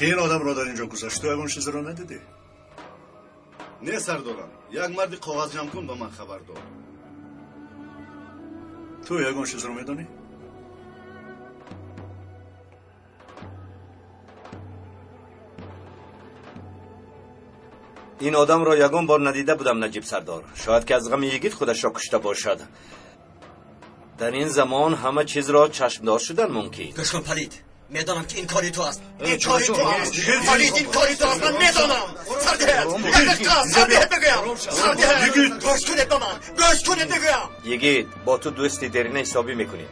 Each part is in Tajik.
Ки ин одамро дар инҷо гузашт, ту ягон чизро надидӣ? Не, сардорам, як марди коғазҷамъкун ба ман хабар дод. Ту ягон чизро медонӣ? Ин одамро ягон бор надида будам, Наҷиб сардор. Шояд ки аз ғами йигит худашро кушта бошад. Дар ин замон ҳама чизро чашмдор шудан мумкин. Гӯш кун, Палид, медонам ки ин кори ту аст. Ин кори ту аст. Палид, ин кори ту аст. Ман медонам. Сардиҳед. Як дақиқа, сардиҳед мегӯям. Сардиҳед. Гӯш кунед ба ман. Гӯш кунед мегӯям. Йигит, бо ту дӯсти дерина ҳисобӣ мекунем.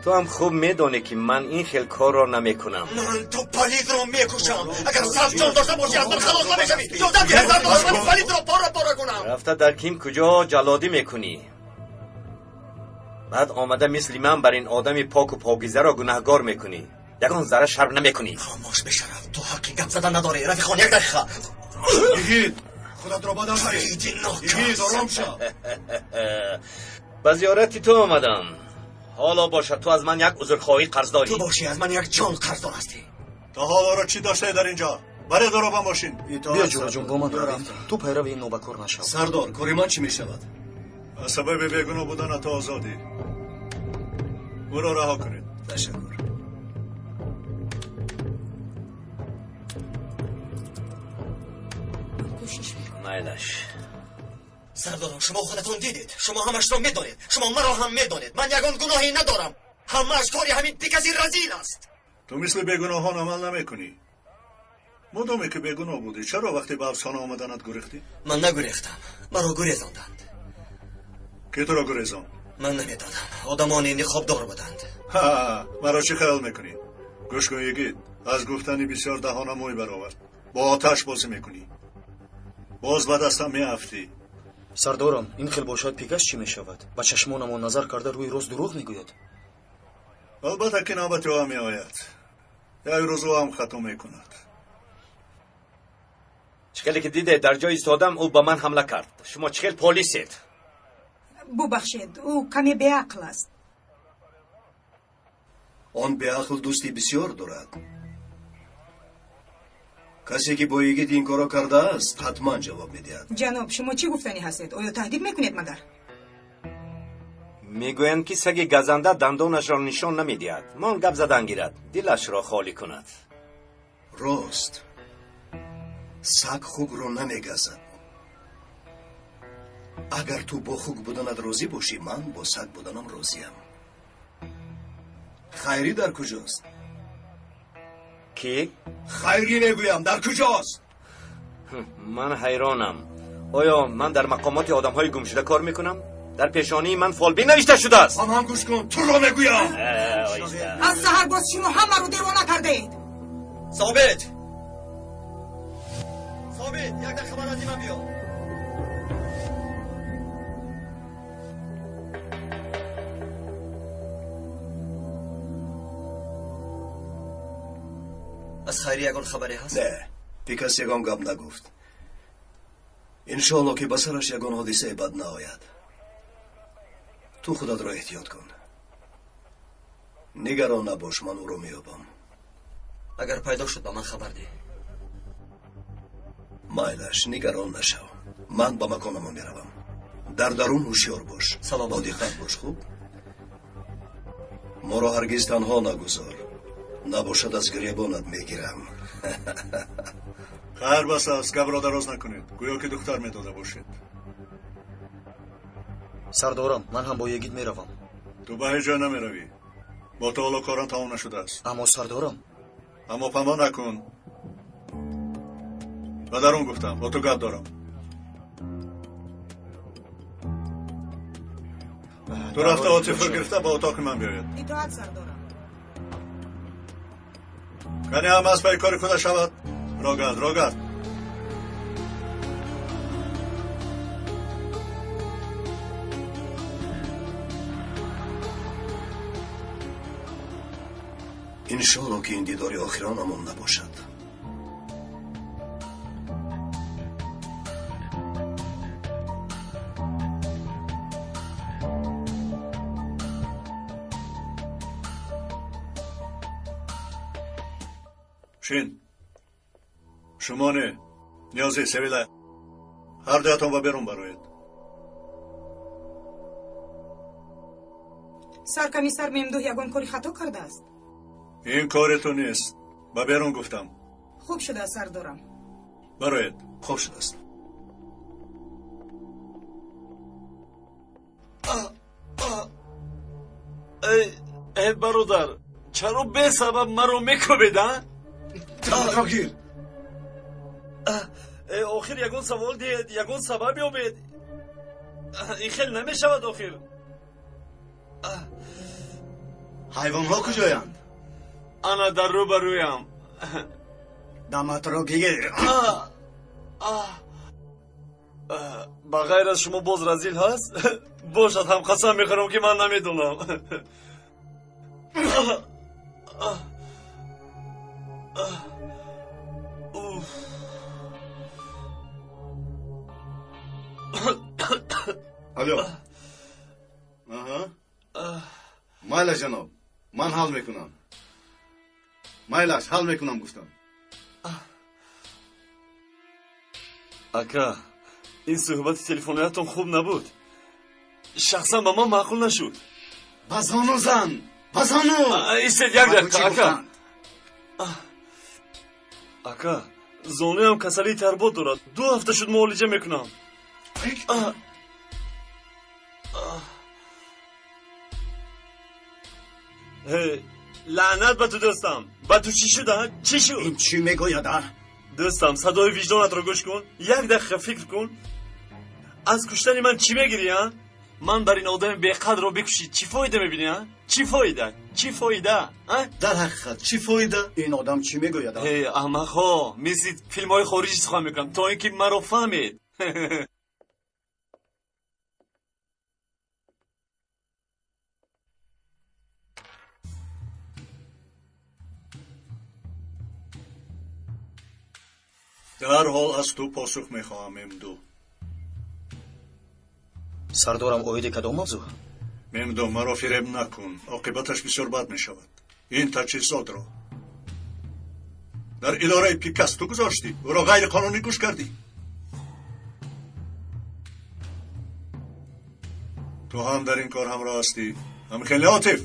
Ту ҳам хуб медонӣ ки ман ин хел корро намекунам. Ман ту Палидро мекушам. Агар сад ҷон дошта бошӣ, аз ман халос намешавӣ. Иҷозат диҳед, сардор, ман Палидро пора пора кунам. Рафта дар ким куҷо ҷаллодӣ мекунӣ? Баъд омада мисли ман бар ин одами поку покизаро гунаҳгор мекунӣ. Ягон зарра шарм намекунӣ. Хомӯш бешараф, ту ҳаққи гап задан надорӣ. Рафиқхон, як дақиқа. Йигит, худатро ба даст гир. Палиди нокас. Йигит, ором шав. Ба зиёрати ту омадам. Ҳоло бошад, ту аз ман як узрхоҳӣ қарздорӣ. Ту бошӣ, аз ман як ҷон қарздор ҳастӣ. То ҳол оро чӣ доштаи дар инҷо? Баред ӯро ба мошин. Биё, ҷураҷон, бо ман равем. Ту пайрави ин нобакор нашав. Сардор, кори ман чӣ мешавад? Аз сабаби бегуноҳ буданат ту озодӣ. Ӯро раҳо кунед. Ташаккур. Майлаш. Сардорам, шумо худатон дидед. Шумо ҳамашро медонед. Шумо маро ҳам медонед. Ман ягон гуноҳе надорам. Ҳамааш кори ҳамин пикаси разил аст. Ту мисли бегуноҳон амал намекунӣ. Мудоме ки бегуноҳ будӣ, чаро вақте ба афсона омаданат гурехтӣ? Ман нагурехтам. Маро гурезонданд. Ки туро гурезонд? Ман намедонам. Одамони ниқобдор буданд. Ҳа, маро чӣ хаёл мекунӣ? Гӯш кун, йигит, аз гуфтани бисёр даҳона мӯй баровард. Бо оташ бозӣ мекунӣ. Боз ба дастам меафтӣ. Сардорам, ин хел бошад пикаш чӣ мешавад? Ба чашмонамон назар карда рӯи рост дурӯғ мегӯяд. Албатта ки навбати ӯ ҳам меояд. Як рӯз ӯ ҳам хато мекунад. Чӣ хеле ки диде, дар ҷои истодам, ӯ ба ман ҳамла кард. Шумо чӣ хел полисед? Бубахшед, ӯ каме беақл аст. Он беақл дӯсти бисёр дорад. Касе ки бо йигит ин корро кардааст, ҳатман ҷавоб медиҳад. Ҷаноб, шумо чӣ гуфтанӣ ҳастед? Оё таҳдид мекунед магар? Мегӯянд ки саги газанда дандонашро нишон намедиҳад. Мон гап задан гирад, дилашро холӣ кунад. Рост. Саг хугро намегазад. Агар ту бо хуг буданат розӣ бошӣ, ман бо саг буданам розиям. Хайрӣ дар куҷост? Кӣ? Хайрӣ мегӯям, дар куҷост? Ман ҳайронам. Оё ман дар мақомоти одамҳои гумшуда кор мекунам? Дар пешонии ман фолбин навишта шудааст. Ман ҳам гӯш кун, туро мегӯям. Аз саҳар боз шумо ҳамаро девона кардаед. Собит! Собит, як дақиқа ба назди ман биё. Аз хайри ягон хабаре ҳаст? Не, пикас ягон гап нагуфт. Иншоалло ки ба сараш ягон ҳодисае бад наояд. Ту худатро эҳтиёт кун. Нигарон набош, ман ӯро меёбам. Агар пайдо шуд, ба ман хабар деҳ. Майлаш, нигарон нашав. Ман ба маконамон меравам. Дар дарун ҳушёр бош. Салом. Бо диққат бош, хуб? Моро ҳаргиз танҳо нагузор. Набошад аз гиребонат мегирам. Хайр бас аст, гапро дароз накунед. Гӯё ки духтар медода бошед. Сардорам, ман ҳам бо йигит меравам. Ту ба ҳеҷ ҷой намеравӣ. Бо ту ҳоло корам тамом нашудааст. Аммо сардорам. Аммо памон накун. Ба дарун гуфтам, бо ту гап дорам. Ту рафта отифр гирифта ба отоқи ман биёяд. Итоат, сардорам. Кани ҳама аз пайи кори худа шавад. Рогард, рогард. Иншоалло ки ин дидори охиронамон набошад. Шин. Шумо не. Ниёзӣ, Севила. Ҳар дуятон ба берун бароед. Саркомиссар Мемдуҳ ягон кори хато кардааст? Ин кори ту нест. Ба берун гуфтам. Хуб шудааст, сардорам. Бароед. Хуб шудааст. Эй бародар, чаро бесабаб маро мекӯбед, а? Даматро гир. Охир ягон савол диҳед, ягон сабаб ёбед. Ин хел намешавад охир. Ҳайвонҳо куҷоянд? Ана дар рӯбарӯям. Даматро гир. Ба ғайр аз шумо боз разил ҳаст? Бошад, ҳам қасам мехӯрам, ки ман намедонам. Алло. Аҳа. Майлаш, ҷаноб. Ман ҳал мекунам. Майлаш, ҳал мекунам гуфтам. Ака, ин суҳбати телефониятон хуб набуд. Шахсан ба ман маъқул нашуд. Ба зону зан! Ба зону! Истед як дақиқа, ака. Ака, зонуям касалии тарбот дорад. 2 ҳафта шуд муолиҷа мекунам. Лаънат ба ту, дӯстам. Ба ту чӣ шуд, а? Чӣ шуд? Ин чӣ мегӯяд, а? Дӯстам, садои виҷдонатро гӯш кун. Як дақиқа фикр кун. Аз куштани ман чӣ мегирӣ, а? Ман бар ин одами беқадрро бикушӣ, чӣ фоида мебинӣ, а? Чӣ фоида? Чӣ фоида, а? Дар ҳақиқат, чӣ фоида? Ин одам чӣ мегӯяд, а? Эй, аҳмақҳо, мисли филмҳои хориҷӣ сухан мекунам, то ин ки маро фаҳмед. Дарҳол аз ту посух мехоҳам, Мемду. Сардорам, оиди кадом мавзӯъ? Мемду, маро фиреб накун. Оқибаташ бисёр бад мешавад. Ин таҷҳизотро дар идораи Пикас ту гузоштӣ, ӯро ғайриқонунӣ гӯш кардӣ. Ту ҳам дар ин кор ҳамроҳ ҳастӣ. Ҳам хеле Отиф.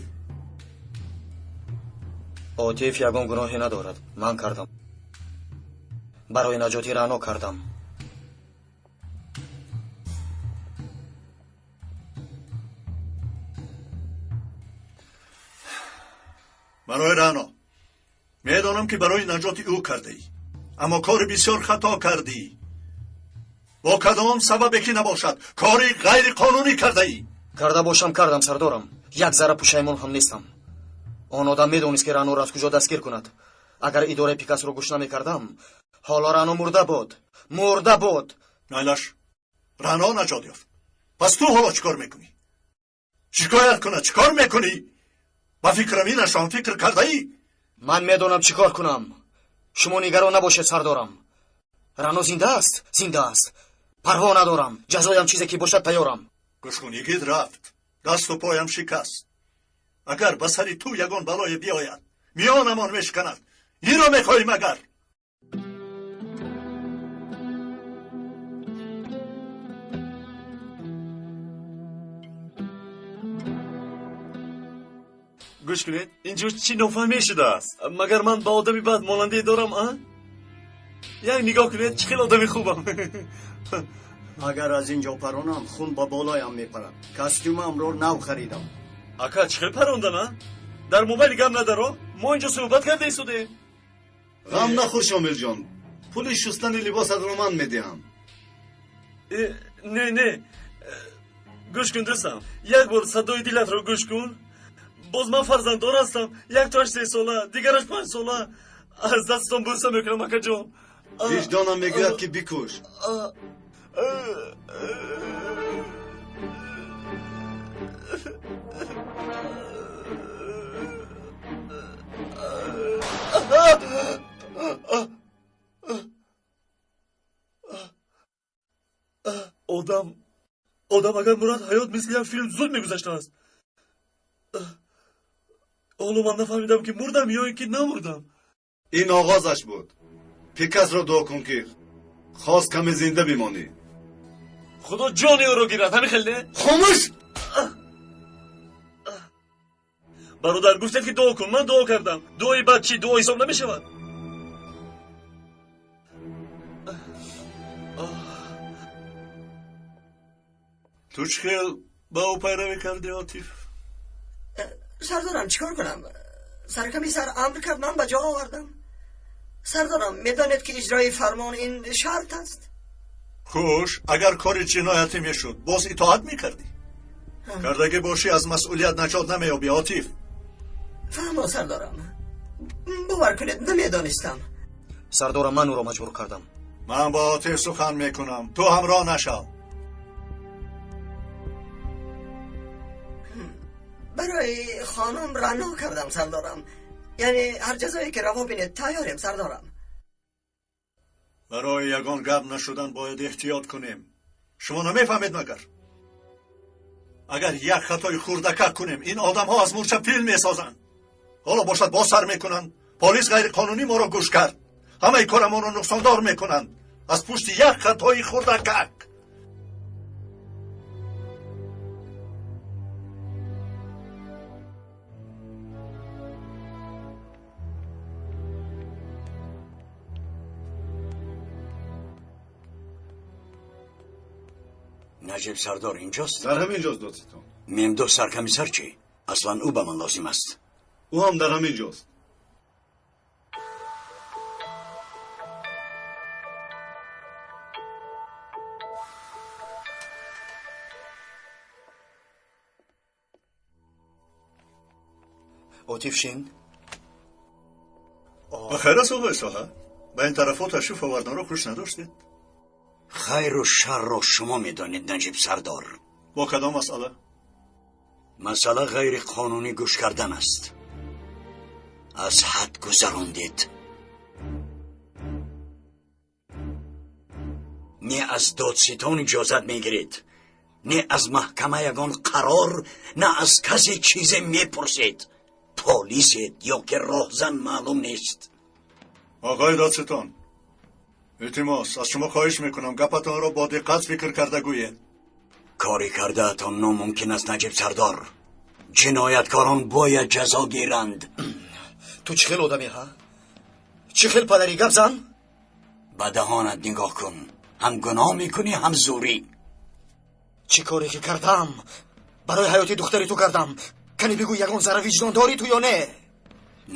Отиф ягон гуноҳе надорад. Ман кардам. Барои наҷоти Рано кардам. Барои Рано. Медонам, ки барои наҷоти ӯ кардаӣ. Аммо кори бисёр хато кардӣ. Бо кадом сабабе ки набошад, кори ғайриқонунӣ кардаӣ. Карда бошам, кардам, сардорам. Як зарра пушаймон ҳам нестам. Он одам медонист, ки Раноро аз куҷо дастгир кунад. Агар идораи Пикасро гӯш намекардам, ҳоло Рано мурда буд. Мурда буд. Майлаш, Рано наҷот ёфт. Пас ту ҳоло чӣ кор мекунӣ? Шикоят кунад, чӣ кор мекунӣ? Ба фикрам инашон фикр кардаӣ? Ман медонам чӣ кор кунам. Шумо нигарон набошед, сардорам. Рано зинда аст? Зинда аст. Парво надорам. Ҷазоям чизе ки бошад, тайёрам. Гӯш кун, йигит рафт. Дасту поям шикаст. Агар ба сари ту ягон балое биёяд, миёнамон мешиканад. Инро мехоҳӣ магар? Гӯш кунед, инҷо чӣ нофаҳмӣ шудааст? Магар ман ба одами бад монандӣ дорам, а? Як нигоҳ кунед, чӣ хел одами хубам. Агар аз ин ҷо паронам, хун ба болоям мепарад. Костюмамро нав харидам. Ака, чӣ хел парондан, а? Дар мобайли гап надаро? Мо инҷо суҳбат карда истодем. Ғам нахӯр, Шомилҷон. Пули шустани либосатро ман медиҳам. Не, не. Гӯш кун, дӯстам. Як бор садои дилатро гӯш кун. Боз ман фарзанддор ҳастам. Яктоаш 3 сола, дигараш 5 сола. Аз дастатон бӯса мекунам, акаҷон. Виҷдонам мегӯяд, ки бикуш. Одам агар мурад, ҳаёт мисли як филм зуд мегузаштааст. Ҳоло ман нафаҳмидам, ки мурдам ё ин ки намурдам. Ин оғозаш буд. Пикасро дуо кун, ки хост каме зинда бимонӣ. Худо ҷони ӯро гирад, ҳамин хел не? Хомӯш! Бародар, гуфтед, ки дуо кун, ман дуо кардам. Дуои бад чӣ, дуо ҳисоб намешавад? Ту чӣ хел ба ӯ пайравӣ кардӣ, Отиф? Сардорам, чикор кунам? Саркамисар амр кард, ман ба ҷо овардам. Сардорам, медонед, ки иҷрои фармон ин шарт аст. Хуш, агар кори ҷиноятӣ мешуд, боз итоат мекардӣ? Кардагӣ бошӣ, аз масъулият наҷот намеёбӣ, Отиф. Фаҳмо, сардорам, бовар кунед, намедонистам. Сардорам, ман ӯро маҷбур кардам. Ман бо Отиф сухан мекунам, ту ҳамроҳ нашав. Барои хонум Рано кардам, сардорам. Яъне ҳар ҷазое ки раво бинед, тайёрем, сардорам. Барои ягон гап нашудан бояд эҳтиёт кунем. Шумо намефаҳмед магар? Агар як хатои хурдакак кунем, ин одамҳо аз мӯрча фил месозанд. Ҳоло бошад, боз сар мекунанд: полис ғайриқонунӣ моро гӯш кард. Ҳамаи корамонро нуқсондор мекунанд аз пушти як хатои хурдакак. Наҷиб сардор инҷост? Дар ҳамин ҷост, додситон. Мемдо саркамисар чӣ? Аслан ӯ ба ман лозим аст. Ӯ ҳам дар ҳамин ҷост. Отиф, шин. Ба хайр аст, оғои соҳа? Ба ин тарафҳо ташриф оварданро хуш надоштед. Хайру шарро шумо медонед, Наҷиб сардор. Бо кадом масъала? Масъала ғайриқонунӣ гӯш кардан аст. Аз ҳад гузарондед. Не аз додситон иҷозат мегиред, не аз маҳкама ягон қарор, на аз касе чизе мепурсед. Полисед ё ки роҳзан, маълум нест. Оғои додситон, илтимос, аз шумо хоҳиш мекунам, гапатонро бо диққат фикр карда гӯед. Кори кардаатон номумкин аст, Наҷиб сардор. Ҷинояткорон бояд ҷазо гиранд. Ту чӣ хел одамӣ, ҳа? Чӣ хел падарӣ? Гап зан. Ба даҳонат нигоҳ кун. Ҳам гуноҳ мекунӣ, ҳам зӯрӣ. Чӣ коре ки кардам, барои ҳаёти духтари ту кардам. Кани бигӯ, ягон зарра виҷдон дорӣ ту ё не?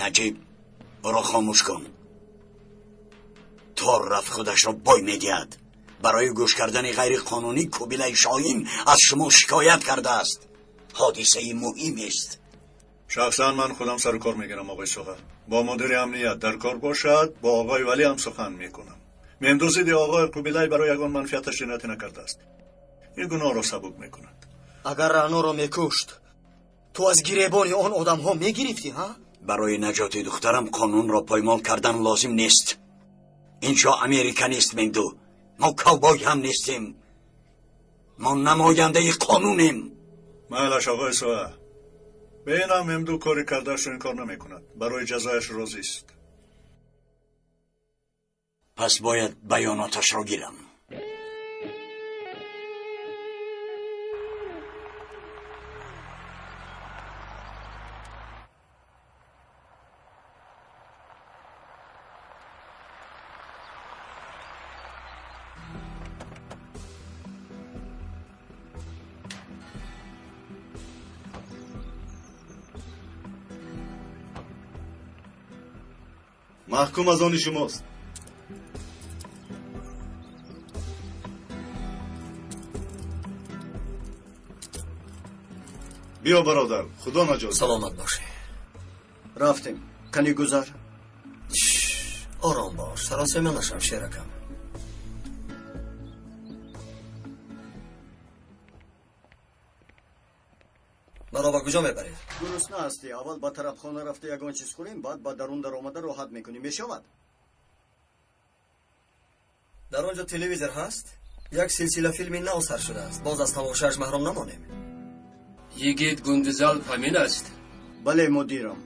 Наҷиб, ӯро хомӯш кун. То рафт худашро бой медиҳад. Барои гӯш кардани ғайриқонунӣ Кубилаи Шоҳин аз шумо шикоят кардааст. Ҳодисаи муҳимест. Шахсан ман худам сару кор мегирам, оғои соҳа. Бо мудири амният дар кор бошад, бо оғои валӣ ҳам сухан мекунам. Мемду зидди оғои Қубилай барои ягон манфиаташ ҷиноятӣ накардааст. Ин гуноҳро сабук мекунад. Агар Раъноро мекушт, ту аз гиребони он одамҳо мегирифтӣ, ҳа? Барои наҷоти духтарам қонунро поймол кардан лозим нест. Инҷо Америка нест, Мемду. Мо ковбой ҳам нестем. Мо намояндаи қонунем. Майлаш, оғои соҳа. Ба инам Мемду кори кардаашро инкор намекунад, барои ҷазояш розист. Пас бояд баёноташро гирам. Маҳкум аз они шумост. Биё, бародар, худо наҷот. Саломат бошӣ. Рафтем, кани гузар. Ором бош, саросема нашав, шеракам. Маро ба куҷо мебаред? Гурусна ҳастӣ. Аввал ба тарабхона рафта ягон чиз хӯрем, баъд ба дарун даромада роҳат мекунӣ, мешавад? Дар он ҷо телевизор ҳаст? Як силсила филми нав сар шудааст, боз аз тамошояш маҳрум намонем. Йигит Гундузалп ҳамин аст? Бале, мудирам.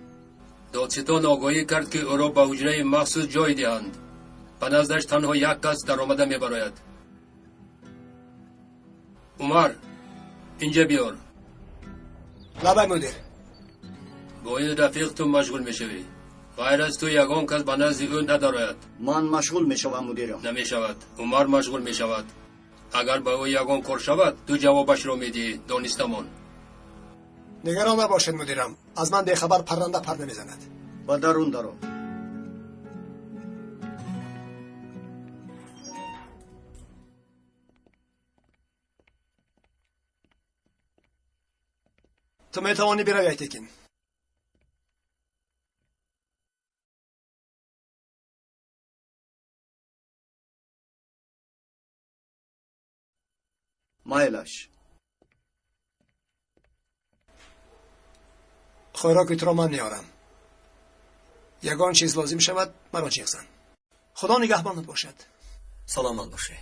Додситон огоҳӣ кард, ки ӯро ба ҳуҷраи махсус ҷой диҳанд. Ба наздаш танҳо як кас даромада мебарояд. Умар, инҷа биёр. Лабай, мудир. Бо ин рафиқ ту машғул мешавӣ. Ғайр аз ту ягон кас ба назди ӯ надарояд. Ман машғул мешавам, мудирам. Намешавад. Умар машғул мешавад. Агар ба ӯ ягон кор шавад, ту ҷавобашро медиҳӣ, донистамон. Нигарон набошед, мудирам. Аз ман бехабар парранда пар намезанад. Ба дарун даро. Ту метавонӣ биравӣ, Айтекин. Майлаш. Хӯроки туро ман меорам. Ягон чиз лозим шавад, маро ҷиғ зан. Худо нигаҳбонат бошад. Саломат бошӣ.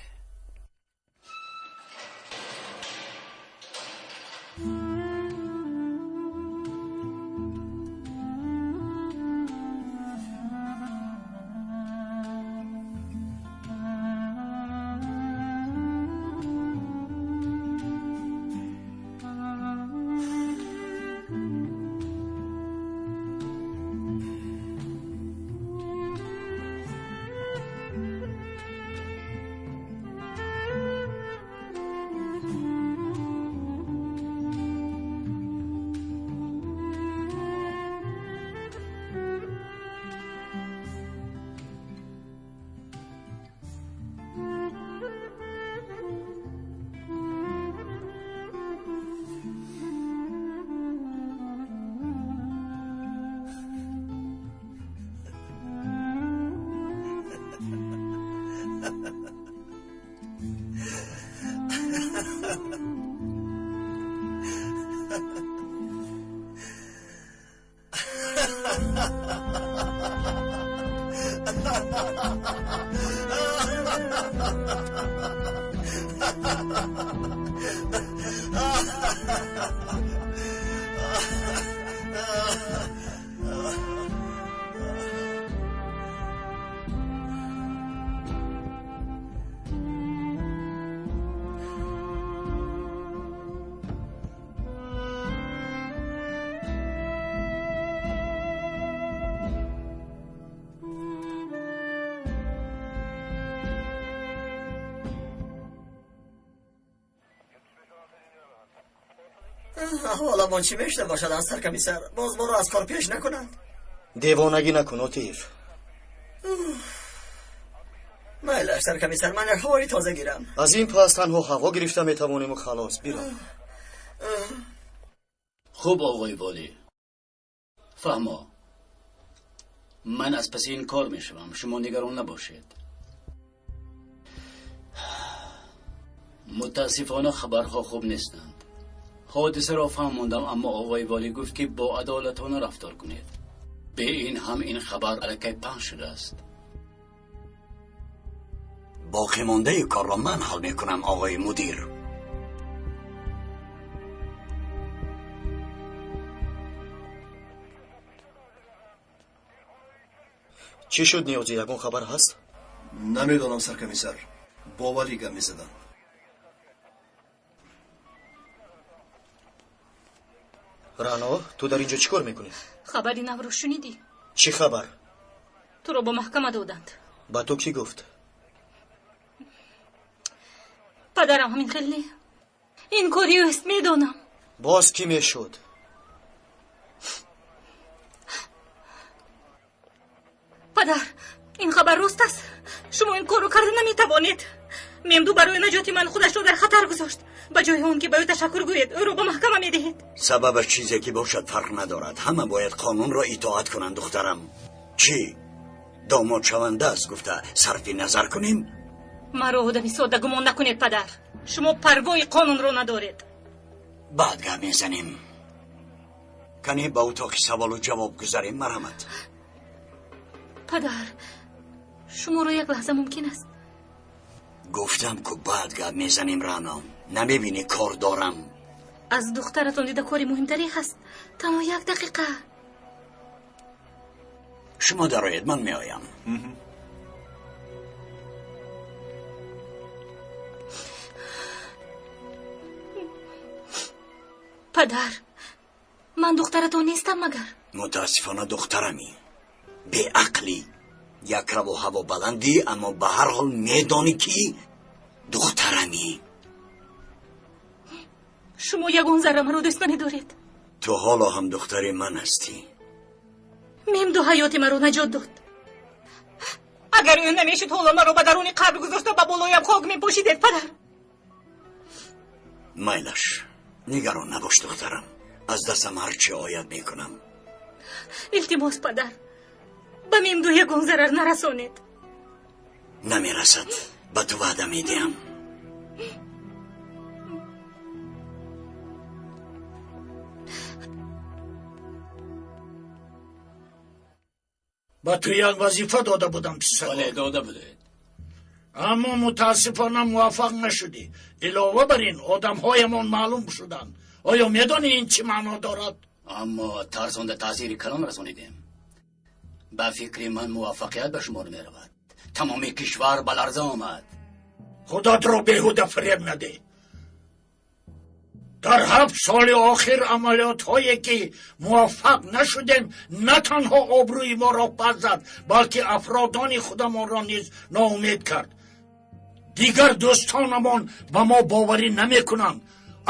Аҳволамон чӣ мешуда бошад, аз саркомиссар? Боз моро аз кор пеш накунанд. Девонагӣ накун, Отиев. Майлаш, саркомиссар, ман як ҳавои тоза гирам. Аз ин пас танҳо ҳаво гирифта метавонему халос. Бирав. Хуб, оғои волӣ, фаҳмо, ман аз паси ин кор мешавам, шумо нигарон набошед. Мутаассифона, хабарҳо хуб нестанд. Ҳодисаро фаҳмондам, аммо оғои волӣ гуфт, ки бо адолатона рафтор кунед. Бе ин ҳам ин хабар аллакай паҳн шудааст. Боқимондаи корро ман ҳал мекунам, оғои мудир. Чӣ шуд, Ниёзӣ, ягон хабар ҳаст? Намедонам, саркомиссар. Бо валӣ гап мезадам. Рано, ту дар ин ҷо чӣ кор мекунӣ? Хабари навро шунидӣ? Чӣ хабар? Туро ба маҳкама доданд. Ба ту кӣ гуфт? Падарам ҳамин хел не. Ин кори ӯст, медонам. Боз кӣ мешуд? Падар, ин хабар рост аст. Шумо ин корро карда наметавонед. Мемду барои наҷоти ман худашро дар хатар гузошт. Ба ҷои он ки ба ӯ ташаккур гӯед, ӯро ба маҳкама медиҳед. Сабабаш чизе ки бошад, фарқ надорад. Ҳама бояд қонунро итоат кунанд, духтарам. Чӣ домод шаванда аст гуфта сарфи назар кунем? Маро одами содда гумон накунед, падар. Шумо парвои қонунро надоред. Баъд гап мезанем. Кане, ба утоқи саволу ҷавоб гузарем, марҳамат. Падар, шуморо як лаҳза мумкин аст? Гуфтам ку, баъд гап мезанем, Рано. Намебинӣ, кор дорам? Аз духтаратон дида кори муҳимтаре ҳаст. Танҳо як дақиқа. Шумо дароед, ман меоям. Падар, ман духтаратон нестам магар? Мутаассифона, духтарамӣ. Беақлӣ, якраву ҳавобаландӣ, аммо ба ҳар ҳол медонӣ, ки духтарамӣ. Шумо ягон зарра маро дӯст намедоред. Ту ҳоло ҳам духтари ман ҳастӣ. Мемду ҳаёти маро наҷот дод. Агар ӯ намешуд, ҳоло маро ба даруни қабр гузошта, ба болоям хок мепӯшидед, падар. Майлаш, нигарон набош, духтарам. Аз дастам ҳар чӣ ояд, мекунам. Илтимос, падар, ба Мемду ягон зарар нарасонед. Намерасад, ба ту ваъда медиҳам. Ба ту як вазифа дода будам, писар. Бале, дода будед. Аммо мутаассифона муваффақ нашудӣ. Илова бар ин, одамҳоямон маълум шуданд. Оё медонӣ, ин чӣ маъно дорад? Аммо тарсонда таъсири калон расонидем. Ба фикри ман, муваффақият ба шумор меравад. Тамоми кишвар ба ларза омад. Худатро беҳуда фиреб надеҳ. Дар 7 соли охир амалиётҳое ки муваффақ нашудем, на танҳо обрӯи моро пас зад, балки афродони худамонро низ ноумед кард. Дигар дӯстонамон ба мо боварӣ намекунанд.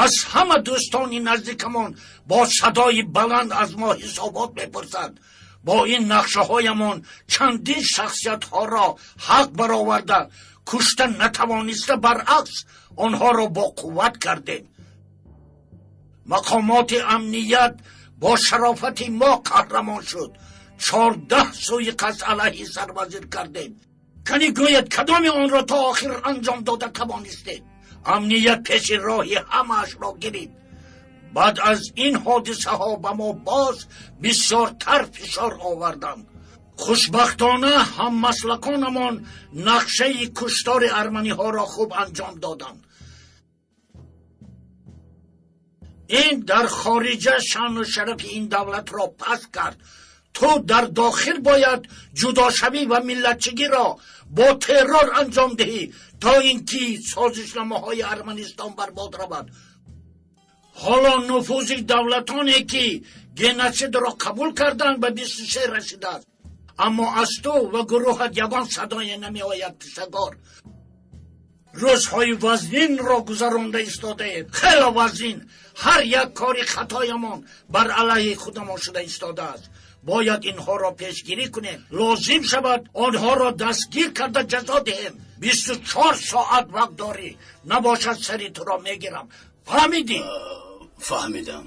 Аз ҳама дӯстони наздикамон бо садои баланд аз мо ҳисобот мепурсанд. Бо ин нақшаҳоямон чандин шахсиятҳоро ҳақ бароварда, кушта натавониста, баръакс, онҳоро бо қувват кардем. Мақомоти амният бо шарофати мо қаҳрамон шуд. 14 сӯиқасд алайҳи сарвазир кардем. Кани гӯяд, кадоми онро то охир анҷом дода тавонистед? Амният пеши роҳи ҳамаашро гирифт. Баъд аз ин ҳодисаҳо ба мо боз бисёртар фишор оварданд. Хушбахтона, ҳаммаслаконамон нақшаи куштори арманиҳоро хуб анҷом доданд. Ин дар хориҷа шаъну шарафи ин давлатро паст кард. Ту дар дохил бояд ҷудошавӣ ва миллатчигиро бо террор анҷом диҳӣ, то ин ки созишномаҳои Арманистон барбод равад. Ҳоло нуфузи давлатоне ки геноцидро қабул карданд, ба 23 расидааст. Аммо аз ту ва гурӯҳат ягон садое намеояд. Писагор, рӯзҳои вазнинро гузаронда истодаем, хело вазнин. Ҳар як кори хатоямон бар алайҳи худамон шуда истодааст. Бояд инҳоро пешгирӣ кунем. Лозим шавад, онҳоро дастгир карда ҷазо диҳем. 24 соат вақт дорӣ, набошад, сари туро мегирам. Фаҳмидӣ? Фаҳмидам.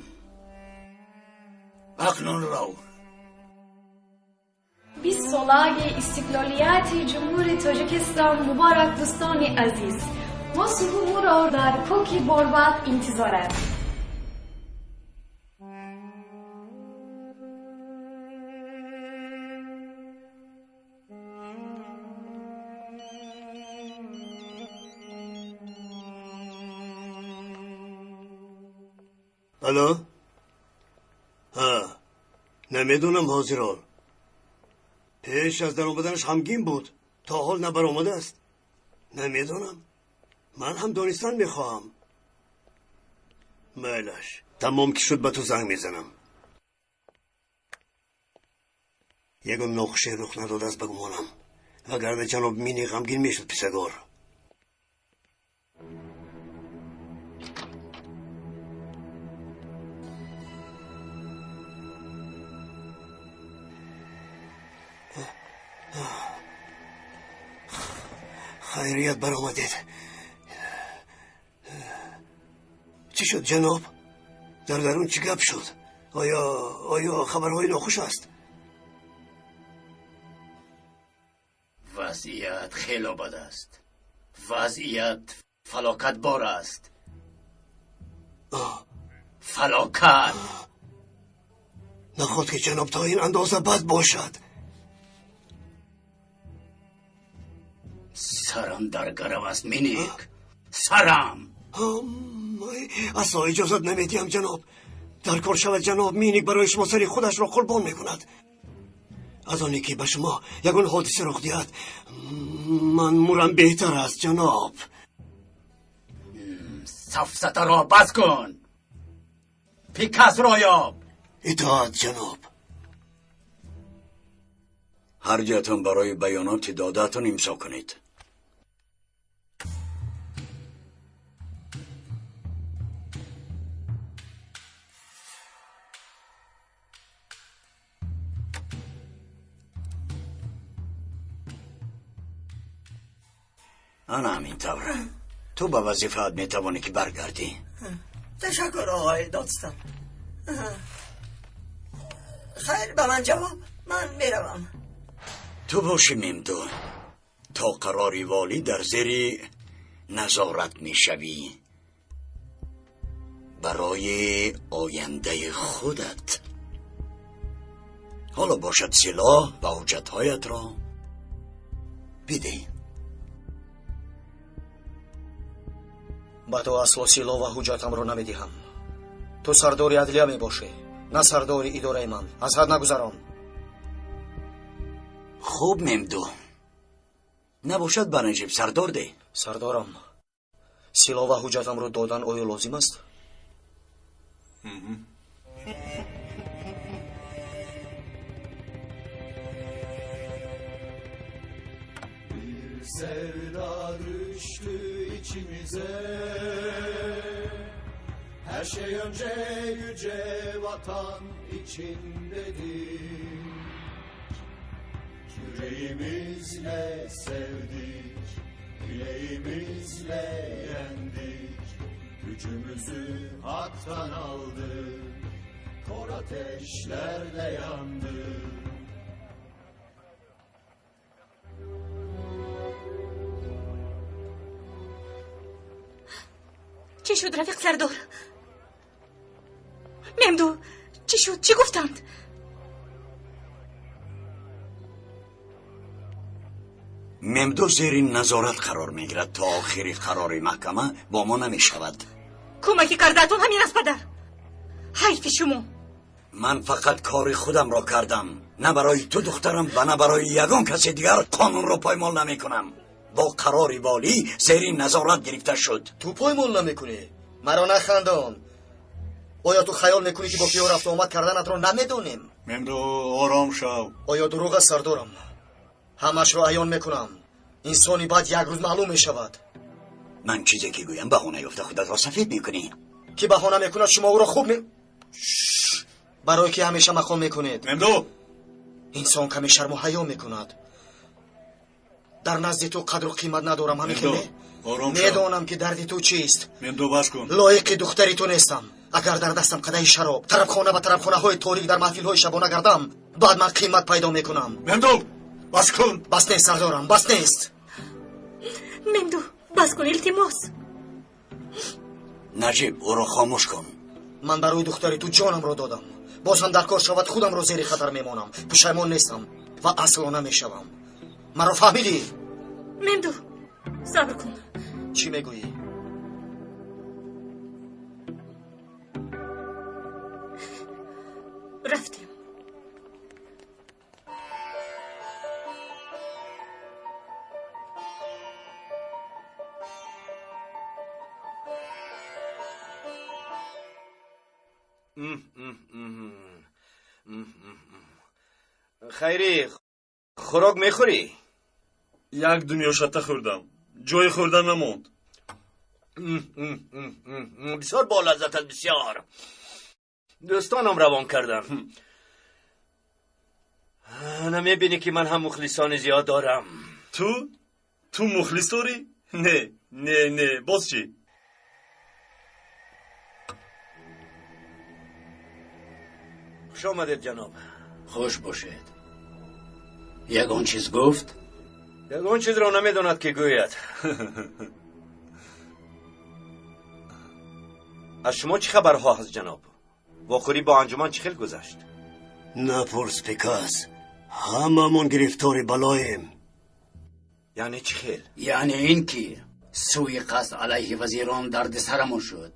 Акнун рав. 20 солаги истиқлолияти Ҷумҳури Тоҷикистон муборак, дӯстони азиз! Мо шуморо дар Кӯки Борбад интизорем. Алло, ҳа, намедонам, ҳозирон пеш аз даромаданаш ғамгин буд, то ҳол набаромадааст. Намедонам, ман ҳам донистан мехоҳам. Майлаш, тамом ки шуд, ба ту занг мезанам. Ягон нохуше рух надодааст, ба гумонам, вагарна ҷаноб Мини ғамгин мешуд, писагор. Хайрият, баромадед. Чӣ шуд, ҷаноб? Дар дарун чӣ гап шуд? Оё хабарҳои нохуш аст? Вазъият хело бад аст, вазъият фалокатбор аст, фалокат. Наход ки, ҷаноб, то ин андоза бад бошад. Сарам дар гарав аст, Миник, сарам. Асло иҷозат намедиҳам, ҷаноб. Дар кор шавад, ҷаноб Миник барои шумо сари худашро қурбон мекунад. Аз оне ки ба шумо ягон ҳодиса рух диҳад, ман мурам беҳтар аст, ҷаноб. Сафсатаро бас кун, Пикасро ёб. Итоат, ҷаноб. Ҳар ҷоятон барои баёноти додаатон имзо кунед. Ана ҳамин тавр ту ба вазифаат метавонӣ ки баргардӣ. Ташаккур, оғои додстон. Хайр, ба ман ҷавоб, ман меравам. Ту бошӣ, Мемду, то қарори волӣ дар зери назорат мешавӣ барои ояндаи худат. Ҳоло бошад, силоҳ ва ҳуҷҷатҳоятро бидеҳ. Ба ту асло силоҳ ва ҳуҷҷатамро намедиҳам. Ту сардори адлия мебошӣ, на сардори идораи ман. Аз ҳад нагузарон. Хуб, Мемду, набошад, ба Наҷиб сардор деҳ. Сардорам, силоҳ ва ҳуҷҷатамро додан оё лозим аст? Bir sevda düştü içimize. Her şey önce yüce vatan için dedik. Yüreğimizle sevdik, bileğimizle yendik. Gücümüzü haktan aldık, kor ateşlerde yandık. Чӣ шуд, рафиқ сардор? Мемду, чӣ шуд? Чӣ гуфтанд? Мемду зери назорат қарор мегирад. То охири қарори маҳкама бо мо намешавад. Кӯмаки кардаатон ҳамин аст, падар. Ҳайфи шумо. Ман фақат кори худамро кардам. На барои ту, духтарам, ва на барои ягон каси дигар қонунро поймол намекунам. Бо қарори волӣ зери назорат гирифта шуд. Ту поймол намекунӣ? Маро нахандон. Оё ту хаёл мекунӣ, ки бо киё рафту омад карданатро намедонем? Мемду, ором шав. Оё дурӯғ аст, сардорам? Ҳамашро аён мекунам. Инсони бад як рӯз маълум мешавад. Ман чизе ки гӯям, баҳона ёфта худатро сафед мекунӣ. Ки баҳона мекунад, шумо ӯро хуб ме, барое ки ҳамеша мақом мекунед. Мемду! Инсон каме шарму ҳаё мекунад. Дар назди ту қадру қимат надорам, ҳамин хел не? Ором шав. Медонам, ки дарди ту чист. Мемду, бас кун. Лоиқи духтари ту нестам. Агар дар дастам қадаҳи шароб, тарабхона ба тарабхонаҳои торик, дар маҳфилҳои шабона гардам, баъд ман қимат пайдо мекунам. Мемду, бас кун. Бас нест, сардорам, бас нест. Мемду, бас кун, илтимос. Наҷиб, ӯро хомӯш кун. Ман барои духтари ту ҷонамро додам. Боз ҳам дар кор шавад, худамро зери хатар мемонам. Пушаймон нестам ва асло намешавам. Маро фаҳмидӣ? Мемду, сабр кун. Чӣ мегӯӣ? Рафтем. Хайрӣ, хӯрок мехӯрӣ? Як дунё шатта хӯрдам, ҷои хӯрдан намонд. Бисёр болаззат аст, бисёр. Дӯстонам равон кардам. Намебинӣ, ки ман ҳам мухлисони зиёд дорам? Ту мухлис дорӣ? Не, не, не, боз чӣ? Хуш омадед, ҷаноб. Хуш бошед. Ягон чиз гуфт? Ягон чизро намедонад, ки гӯяд. Аз шумо чӣ хабарҳо ҳаст, ҷаноб? Вохӯрӣ бо анҷуман чӣ хел гузашт? Напурс, Пикас, ҳамамон гирифтори балоем. Яъне чӣ хел? Яъне ин ки Сӯи қасд алайҳи вазирон дарди сарамон шуд.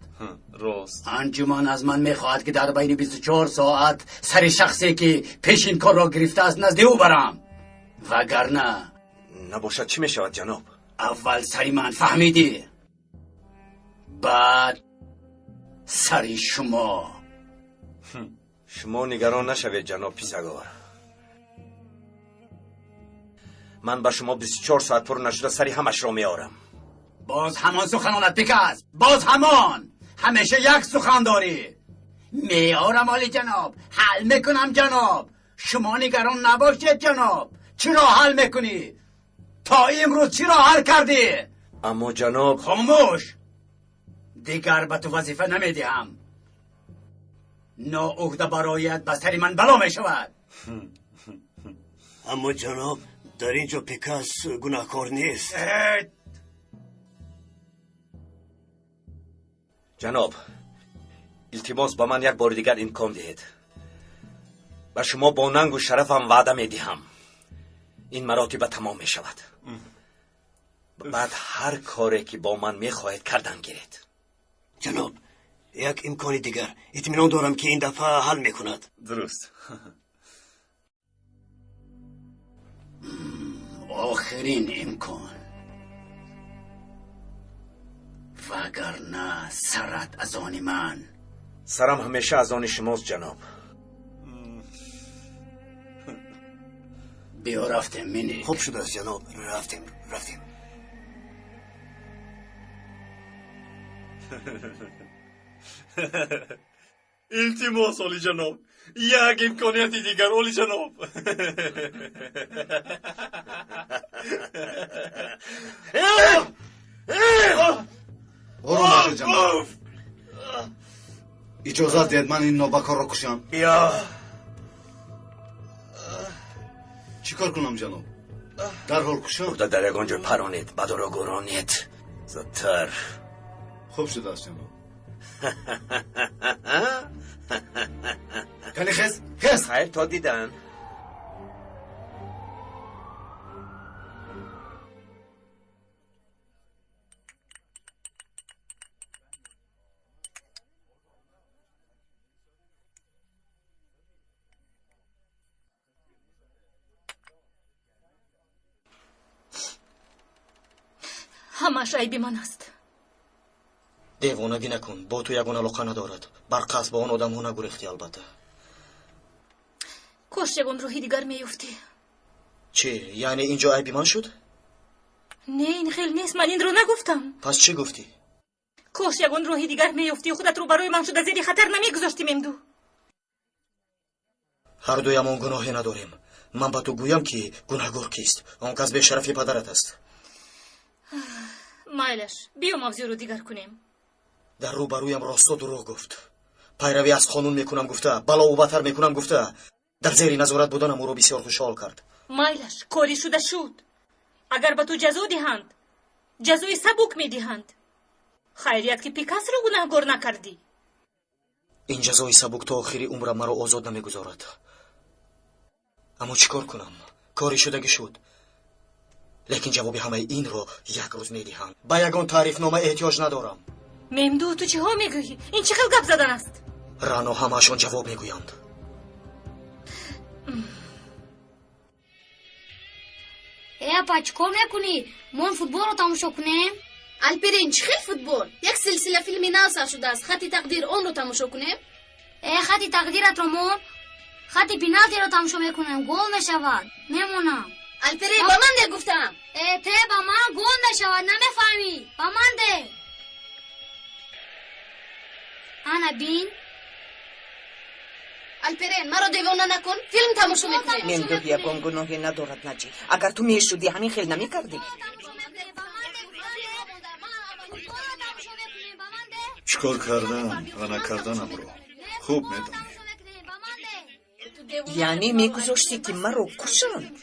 Рост. Анҷуман аз ман мехоҳад, ки дар байни 24 соат сари шахсе, ки пеш ин корро гирифтааст, назди ӯ барам, вагарна Набошад, чӣ мешавад, ҷаноб? Аввал сари ман, фаҳмидӣ? Баъд сари шумо. Шумо нигарон нашавед, ҷаноб Писагор. Ман ба шумо 24 соат пур нашуда сари ҳамашро меорам. Боз ҳамон суханонат, Пикас, боз ҳамон. Ҳамеша як сухан дорӣ: меорам, оли ҷаноб, ҳал мекунам, ҷаноб, шумо нигарон набошед, ҷаноб. Чиро ҳал мекунӣ? То имрӯз чиро ҳал кардӣ? Аммо ҷаноб. Хомӯш! Дигар ба ту вазифа намедиҳам. Ноуҳда барояд, ба сари ман бало мешавад. Аммо ҷаноб, дар ин ҷо Пикас гунаҳкор нест. Ҷаноб, илтимос, ба ман як бори дигар имкон диҳед. Ба шумо бо нангу шарафам ваъда медиҳам, ин маротиба тамом мешавад. Баъд ҳар коре ки бо ман мехоҳед, кардан гиред. Ҷаноб, як имкони дигар. Итминон дорам, ки ин дафъа ҳал мекунад. Дуруст. Охирин имкон, вагарна сарат аз они ман. Сарам ҳамеша аз они шумост, ҷаноб. Биё, рафтем, Миник. Хуб шудааст, ҷаноб, рафтем, рафтем. Илтимос, олиҷаноб, як имконияти дигар, олиҷаноб. Ором бошед, ҷаноб. Иҷозат диҳед, ман ин нобакорро кушам. Биё. Чӣ кор кунам, ҷаноб? Дарҳол кушам? Бурда дар ягон ҷой паронед, баъд ӯро гӯронед зудтар. Хуб шудааст, ҷаноб. Кани, хез, хез! Хайр то дидан. Ҳамааш айби ман аст. Девонагӣ накун, бо ту ягон алоқа надорад. Бар қасд ба он одамҳо нагурехтӣ, албатта. Кош ягон роҳи дигар меёфтӣ. Чӣ, яъне ин ҷо айби ман шуд? Не, ин хел нест, ман инро нагуфтам. Пас чӣ гуфтӣ? Кош ягон роҳи дигар меёфтӣ, худатро барои ман шуда зери хатар намегузоштӣ, Мемду. Ҳардуямон гуноҳе надорем. Ман ба ту гӯям, ки гунаҳгор кист: он кас бешарафи падарат аст. Майлаш, биё, мавзӯъро дигар кунем. Дар рӯ ба рӯям росто дурӯғ гуфт. Пайравӣ аз қонун мекунам гуфта, балову батар мекунам гуфта, дар зери назорат буданам ӯро бисёр хушҳол кард. Майлаш, кори шуда шуд. Агар ба ту ҷазо диҳанд, ҷазои сабук медиҳанд. Хайрият, ки Пикасро гунаҳгор накардӣ. Ин ҷазои сабук то охири умрам маро озод намегузорад. Аммо чӣ кор кунам? Кори шудагӣ шуд. Лекин ҷавоби ҳамаи инро як рӯз медиҳам. Ба ягон таърифнома эҳтиёҷ надорам. Мемду, ту чиҳо мегӯӣ? Ин чӣ хел гап задан аст? Рано, ҳамаашон ҷавоб мегӯянд. Э, апа, чӣ кор мекунӣ? Мо футболро тамошо кунем? Алперин, чӣ хел футбол? Як силсила филми нав сар шудааст, «Хати тақдир», онро тамошо кунем. Э, хати тақдиратро мон, хати пеналтиро тамошо мекунем, гол мешавад, мемонам. Алперин, ба ман де, гуфтам. Э, те ба ман, гол мешавад, намефаҳмӣ? Ба ман де. Ана бин. Алперен, маро девона накун, филм тамошо мекунем. Мемдуҳ ягон гуноҳе надорад, Наҷӣ. Агар ту мешудӣ, ҳамин хел намекардӣ. Чӣ кор кардан ва накарданамро хуб медонӣ. Яъне мегузоштӣ, ки маро кушанд?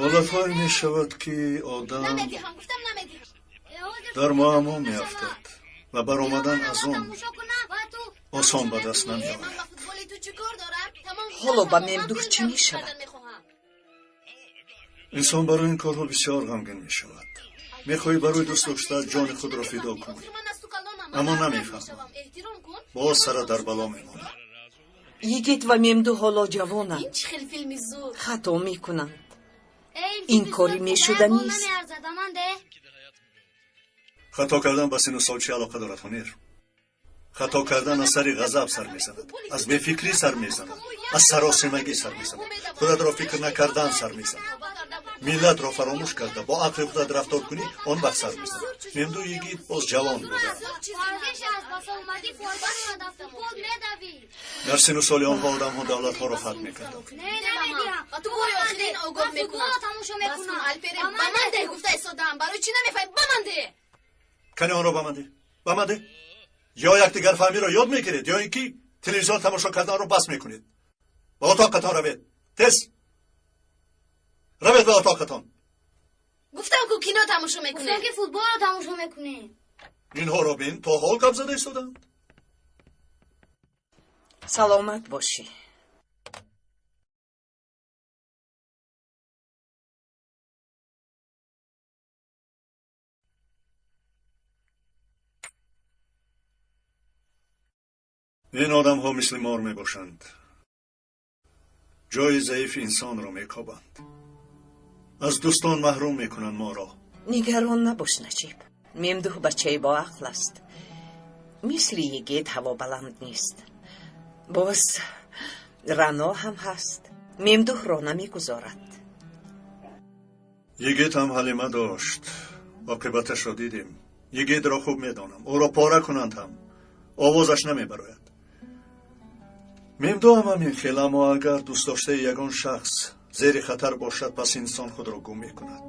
Ҳолатҳое мешавад, ки одам дар муаммо меафтад ва баромадан аз он осон ба даст намеояд. Ҳоло ба Мемдуҳ чӣ мешавад? Инсон барои ин корҳо бисёр ғамгин мешавад. Мехоҳӣ барои дӯст доштаат ҷони худро фидо кунӣ, аммо намефаҳмам, боз сара дар бало мемонад. Йигит ва Мемду ҳоло ҷавонанд. Ин чӣ хел филми зур! Хато мекунанд. Ин кори мешуда нест. Хато кардан ба сину сол чӣ алоқа дорад, Ҳунер? Хато кардан аз сари ғазаб сар мезанад, аз бефикрӣ сар мезанад, аз саросимагӣ сар мезанад, худатро фикр накардан сар мезанад. Миллатро фаромӯш карда бо ақли худат рафтор кунӣ, он вақт сар мезанад. Мемду йигит боз ҷавон буданд. Дар сину соли онҳо одамҳо давлатҳоро фатҳ мекарданд. Ту бори охирин огоҳ мекунам. Бас кун, Алпере, ба ман деҳ гуфта истодаам. Барои чӣ намефаҳмӣ? Ба ман деҳ! Кани онро ба ман деҳ, ба ман деҳ. Ё якдигарфаҳмиро ёд мегиред, ё ин ки телевизион тамошо карданро бас мекунед. Ба отоқатон равед, тез равед ба отоқатон. Гуфтам ку кино тамошо мекунем. Гуфтам ки футболро тамошо мекунем. Инҳоро бин, то ҳол гап зада истодаанд. Саломат бошӣ. Ин одамҳо мисли мор мебошанд, ҷои заифи инсонро мекобанд, аз дӯстон маҳрум мекунанд моро. Нигарон набош, Наҷиб. Мемдуҳ бачаи боақл аст. Мисли йигит ҳавобаланд нест. Боз Рано ҳам ҳаст. Мемдуҳро намегузорад. Йигит ҳам ҳалима дошт, оқибаташро дидем. Йигитро хуб медонам, ӯро пора кунанд ҳам овозаш намебарояд. Мемду ҳам ҳамин хел, аммо агар дӯстдоштаи ягон шахс зери хатар бошад, пас инсон худро гум мекунад.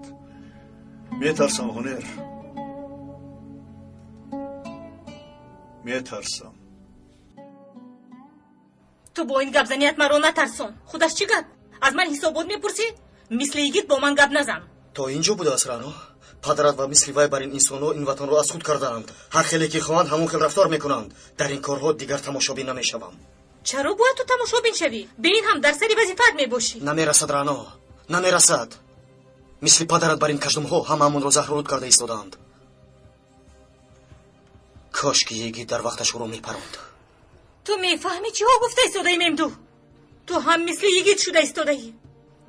Метарсам, Ҳунер, метарсам. Ту бо ин гапзаният маро натарсон. Худаш чӣ гап? Аз ман ҳисобот мепурсӣ? Мисли йигит бо ман гап назан. То ин ҷо будааст, Рано? Падарат ва мисли вай бар ин инсонҳо ин ватанро аз худ кардаанд. Ҳар хеле ки хоҳанд, ҳамон хел рафтор мекунанд. Дар ин корҳо дигар тамошобин намешавам. Чаро бояд ту тамошобин шавӣ? Бе ин ҳам дар сари вазифаат мебошӣ. Намерасад, Рано, намерасад. Мисли падарат бар ин каждумҳо ҳамаамонро заҳролуд карда истодаанд. Кош ки йигит дар вақташ ӯро мепаронд. Ту мефаҳмӣ чиҳо гуфта истодаӣ, Мемду? Ту ҳам мисли йигит шуда истодаӣ.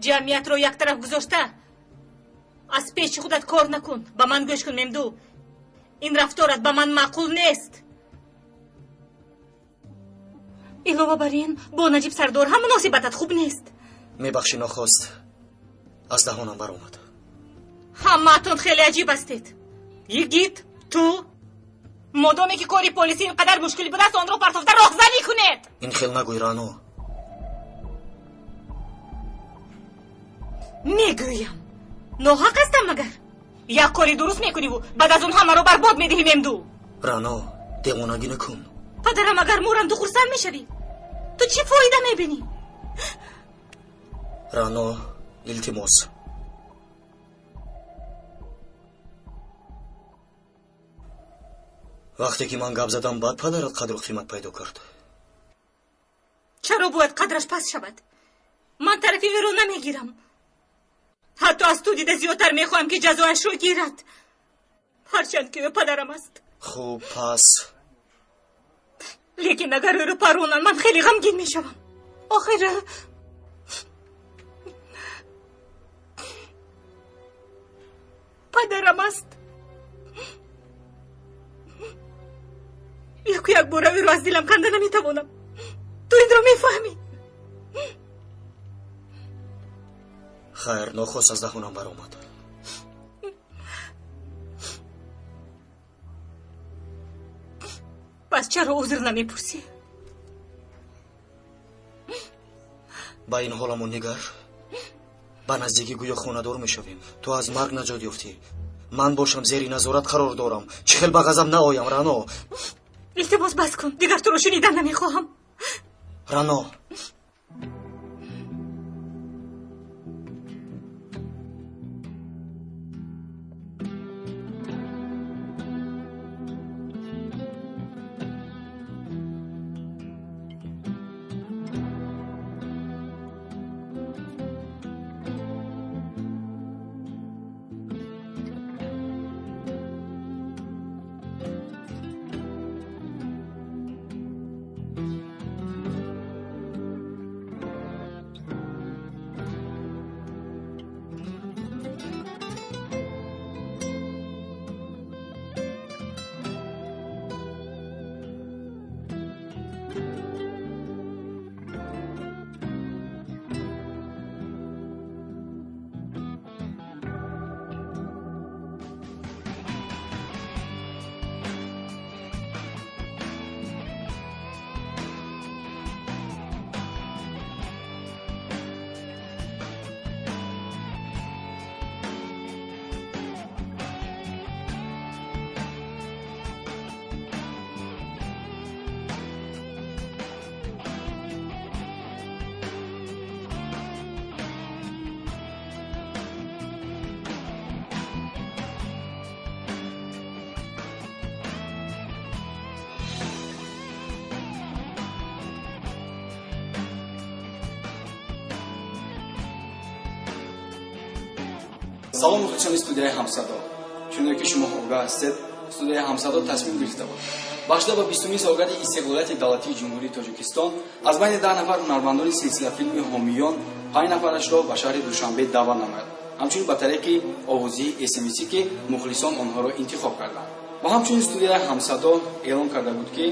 Ҷамъиятро як тараф гузошта аз пеши худат кор накун. Ба ман гӯш кун, Мемду, ин рафторат ба ман маъқул нест. Илова бар ин бо Наҷиб сардор ҳам муносибатат хуб нест. Мебахшӣ, нохост аз даҳонам баромад. Ҳамаатон хеле аҷиб ҳастед. Йигит, ту модоме ки кори полисӣ ин қадар мушкил будааст, онро партофта роҳзанӣ кунед. Ин хел нагӯй, Рано. Мегӯям, ноҳақ ҳастам магар? Як кори дуруст мекуниву баъд аз он ҳамаро барбод медиҳӣ, Мемду. Рано, девонагӣ накун. Падарам агар мурам, ту хурсанд мешавӣ? Ту чӣ фоида мебинӣ? Рано, илтимос. Вақте ки ман гап задам, баъд падарат қадру қимат пайдо кард. Чаро бояд қадраш паст шавад? Ман тарафи ӯро намегирам. Ҳатто аз ту дида зиёдтар мехоҳам ки ҷазояшро гирад, ҳарчанд ки ӯ падарам аст. Хуб, пас. Лекин агар ӯро паронанд, ман хеле ғамгин мешавам. Охир падарам аст. Яку як бора ӯро аз дилам канда наметавонам. Ту инро мефаҳмӣ. Хайр, нохост аз даҳонам баромад. Пас чаро узр намепурсӣ? Ба ин ҳоламон нигар, ба наздикӣ гӯё хонадор мешавем. Ту аз марг наҷот ёфтӣ, ман бошам зери назорат қарор дорам. Чӣ хел ба ғазаб наоям, Рано? Илтимос, бас кун, дигар туро шунидан намехоҳам. Рано. Салом, мухлисони студияи Ҳамсадо. Чуноне ки шумо огаҳ ҳастед, студияи Ҳамсадо тасмим гирифта буд, бахшида ба 20-умин солгарди истиқлолияти давлатии Ҷумҳурии Тоҷикистон, аз байни 10 нафар ҳунармандони силсилафилми Ҳомиён панҷ нафарашро ба шаҳри Душанбе даъват намояд, ҳамчунин ба тариқи овозии смс ки мухлисон онҳоро интихоб карданд. Ва ҳамчунин студияи Ҳамсадо эълон карда буд, ки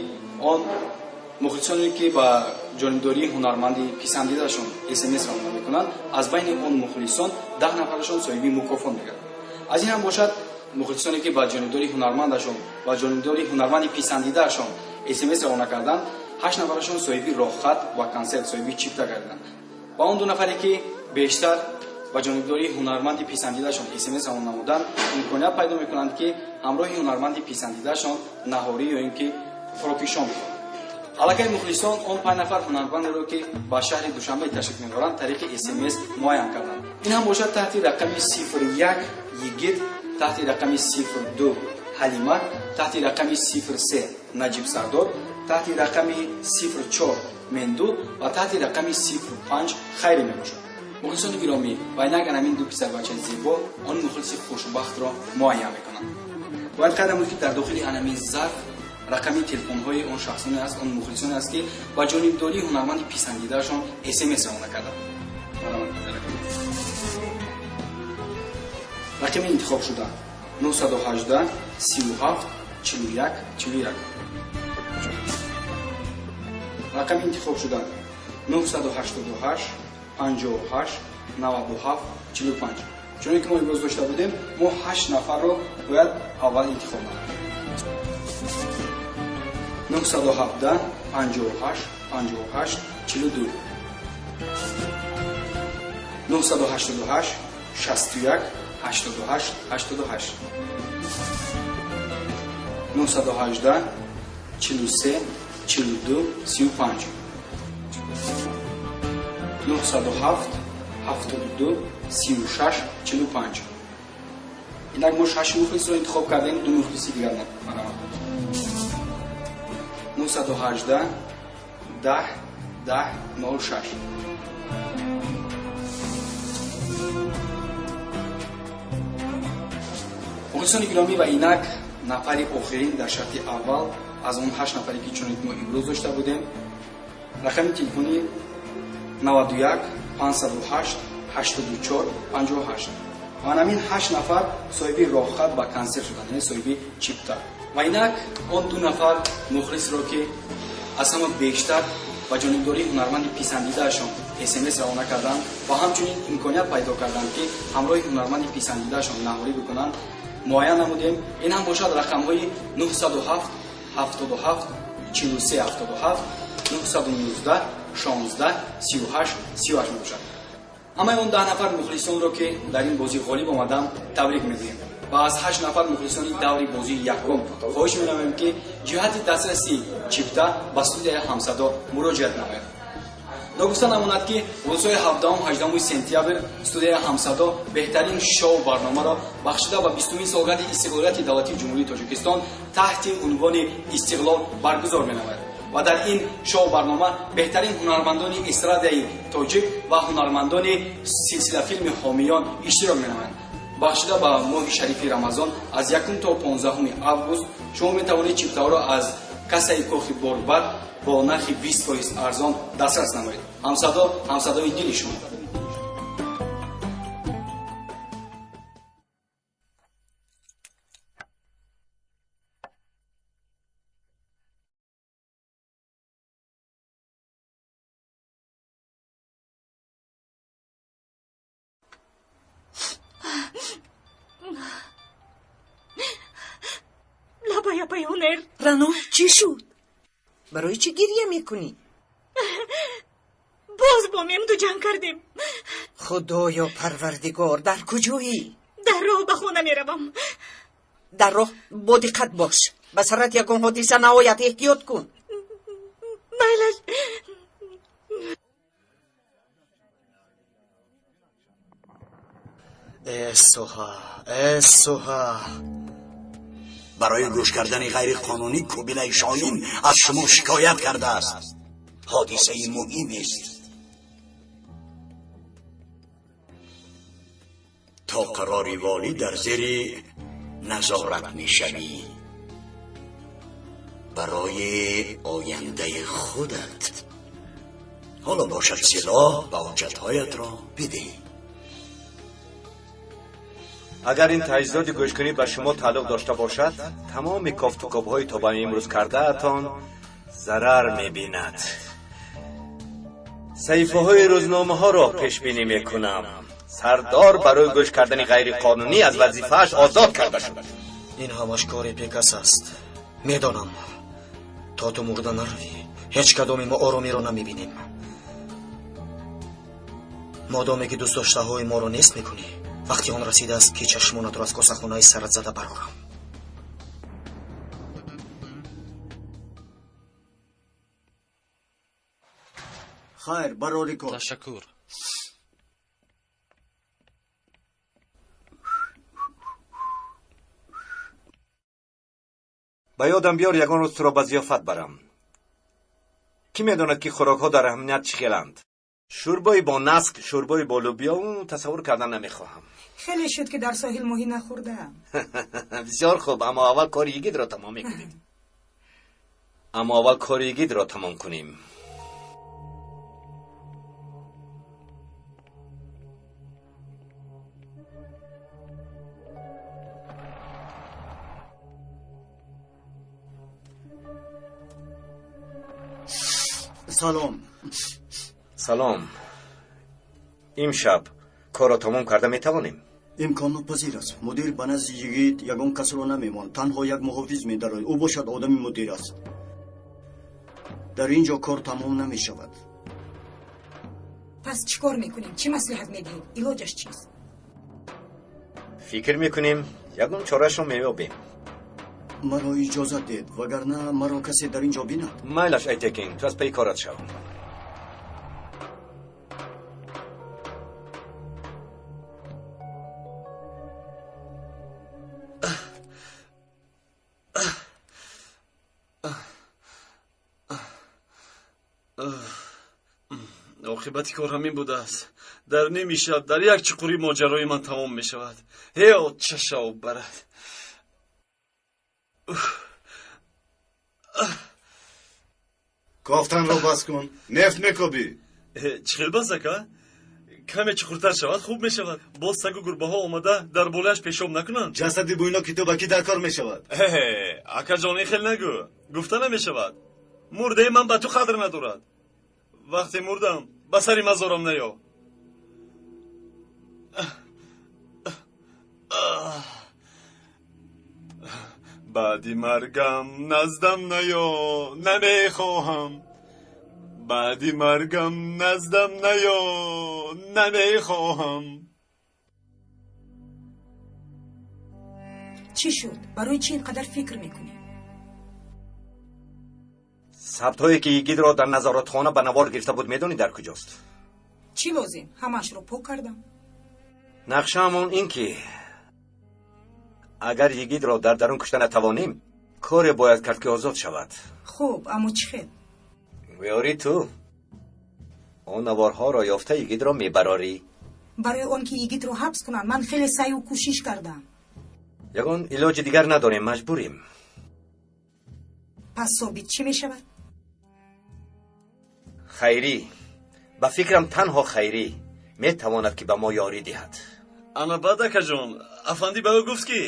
он мухлисоне ки ба ҷонибдории ҳунарманди писандидаашон смс равона мекунанд, аз байни он мухлисон 10 нафарашон соҳиби мукофот мегарданд. Аз ин ҳам бошад, мухлисоне ки ба ҷонибдории ҳунармандашон, ба ҷонибдории ҳунарманди писандидаашон смс равона карданд, ҳашт нафарашон соҳиби роҳхат ва консерт, соҳиби чипта гардиданд. Ва он ду нафаре ки бештар ба ҷонибдории ҳунарманди писандидаашон смс равона намуданд, имконият пайдо мекунанд, ки ҳамроҳи ҳунарманди писандидаашон наҳорӣ ё ин ки хӯроки шом бихӯранд. Аллакай мухлисон он панҷ нафар ҳунармандеро, ки ба шаҳри Душанбе ташриф мебаранд, тариқи смс муайян карданд. Ин ҳам бошад таҳти рақами 01 Йигит, таҳти рақами 02 Ҳалима, таҳти рақами 03 Наҷиб Сардор, таҳти рақами 04 Менду ва таҳти рақами 05 Хайрӣ мебошад. Мухлисони гиромӣ, ва инак анамин ду писарбачаи зебо он мухлиси хушбахтро муайян мекунанд. Бояд қайд намуд, ки дар дохили анамин зарф рақами телефонҳои он шахсоне аст, он мухлисоне аст, ки ба ҷонибдории ҳунарманди писандидаашон смс равона карданд. Рақами интихобшуда 918 37 41 41. Рақами интихобшуда 988 58 97 45. Чуне ки мо имрӯз дошта будем, мо ҳашт нафарро бояд аввал интихоб намоем. 917 58 58 42, 988 61 88 88, 918 43 42 35, 907 72 36 45. Инак мо шаш мухлисро интихоб кардем, ду мухлиси дигар марамад. 918 10 10 06. Мухлисони гиромӣ, ва инак нафари охирин дар шарти аввал аз он ҳашт нафаре, ки чунин мо имрӯз дошта будем, рақами телефони 91 508 84 58. Ва ҳамин ҳашт нафар соҳиби роҳхат ба консерт шуданд, яъне соҳиби чипта. Ва инак он ду нафар мухлисро, ки аз ҳама бештар ба ҷонибдории ҳунарманди писандидаашон смс равона карданд ва ҳамчунин имконият пайдо карданд, ки ҳамроҳи ҳунарманди писандидаашон наҳорӣ бикунанд, муайян намудем. Ин ҳам бошад рақамҳои 907 77 43 77, 919 16 38 38 мебошад. Ҳамаи он 10 нафар мухлисонро, ки дар ин бозӣ ғолиб омаданд, табрик мегӯем ва аз ҳашт нафар мухлисони даври бозии якум хоҳиш менамоем, ки ҷиҳати дастрасии чипта ба студияи Ҳамсадо муроҷиат намояд. Ногуфта намонад, ки рӯзҳои 17-18 сентябр студияи Ҳамсадо беҳтарин шоу барномаро бахшида ба 20-умин солгарди истиқлолияти давлатии Ҷумҳурии Тоҷикистон таҳти унвони «Истиқлол» баргузор менамояд. Ва дар ин шоу барнома беҳтарин ҳунармандони эстрадаи тоҷик ва ҳунармандони силсилафилми Ҳомиён иштирок менамоянд. Бахшида ба моҳи шарифи Рамазон аз 1 то 15 август шумо метавонед чиптаҳоро аз кассаи кохи Борбад бо нархи 20% арзон дастрас намоед. Ҳамсадо, ҳамсадои дили шумо. Лабай, апай Ҳунер. Рано, чӣ шуд? Барои чӣ гирья мекунӣ? Боз бо Мемду ҷанг кардем. Худоё Парвардигор, дар куҷоӣ? Дар роҳ ба хона меравам. Дар роҳ бо диққат бош, ба сарат ягон ҳодиса наояд, эҳтиёт кун. Майлаш. Э Соҳа, э Соҳа. Барои гӯш кардани ғайриқонунӣ Кубилаи Шоҳин аз шумо шикоят кардааст. Ҳодисаи муҳимест. То қарори волӣ дар зери назорат мешавӣ. Барои ояндаи худат. Ҳоло бошад силоҳ ва ҳоҷатҳоятро бидеҳ. Агар ин таҷҳизоти гӯшкунӣ ба шумо тааллуқ дошта бошад, тамоми кофтукобҳои то ба имрӯз кардаатон зарар мебинад. Саҳифаҳои рӯзномаҳоро пешбинӣ мекунам. Сардор барои гӯш кардани ғайриқонунӣ аз вазифааш озод карда шуд. Ин ҳамаш кори бекас аст. Медонам, то ту мурда наравӣ, ҳеҷ кадоми мо оромиро намебинем. Модоме ки дӯстдоштаҳои моро нест мекунӣ, вақти он расидааст, ки чашмонатро аз косахонаи сарат зада барорам. Хайр, барори кор. Ташаккур. Ба ёдам биёр, ягон рӯз туро ба зиёфат барам. Кӣ медонад, ки хӯрокҳо дар амният чӣ хеланд? Шӯрбои бо наск, шӯрбои бо лӯбиё, тасаввур кардан намехоҳам. Хеле шуд, ки дар соҳил моҳӣ нахӯрдаам. Бисёр хуб, аммо аввал кори йигитро тамом мекунем. Аммо аввал кори йигитро тамом кунем. Салом. Салом. Имшаб корро тамом карда метавонем? Имконнопазир аст. Мудир ба назди йигит ягон касро намемонд, танҳо як муҳофиз медарояд, ӯ бошад одами мудир аст. Дар ин ҷо кор тамом намешавад. Пас чӣ кор мекунем? Чӣ маслиҳат медиҳед? Илоҷаш чист? Фикр мекунем, ягон чораашро меёбем. Маро иҷозат диҳед, вагарна маро касе дар ин ҷо бинад. Майлаш, Айтекин, ту аз пайи корат шав. Оқибати кор ҳамин будааст. Дар ними шаб дар як чуқурӣ моҷарои ман тамом мешавад. Ҳе, отчашав барад. Кофтанро бас кун, нефт мекобӣ. Чӣ хел бас, ака? Каме чуқуртар шавад, хуб мешавад. Боз сагу гурбаҳо омада дар болояш пешоб накунанд. Ҷасади буйно китобакӣ дар кор мешавад. Акаҷон, ин хел нагӯ. Гуфта намешавад. Мурдаи ман ба ту қадр надорад. Вақте мурдам, ба сари мазорам наё. Баъди маргам наздам наё, намехоҳам. Баъди маргам наздам наё, намехоҳам. Чӣ шуд? Барои чӣ ин қадар фикр мекунӣ? Сабтҳое, ки йигитро дар назоратхона ба навор гирифта буд, медонӣ дар куҷост? Чӣ лозим? Ҳамаашро пок кардам. Нақшаамон ин ки агар йигитро дар дарун кушта натавонем, коре бояд кард, ки озод шавад. Хуб, аммо чӣ хел? Ёри ту он наворҳоро ёфта йигитро мебарорӣ. Барои он ки йигитро ҳабс кунанд, ман хеле саъю кӯшиш кардам. Ягон илоҷи дигар надорем, маҷбурем. Пас собит чӣ мешавад? Хайрӣ, ба фикрам, танҳо Хайрӣ метавонад, ки ба мо ёрӣ диҳад. Ана баъд, акаҷон, афандӣ ба ӯ гуфт, ки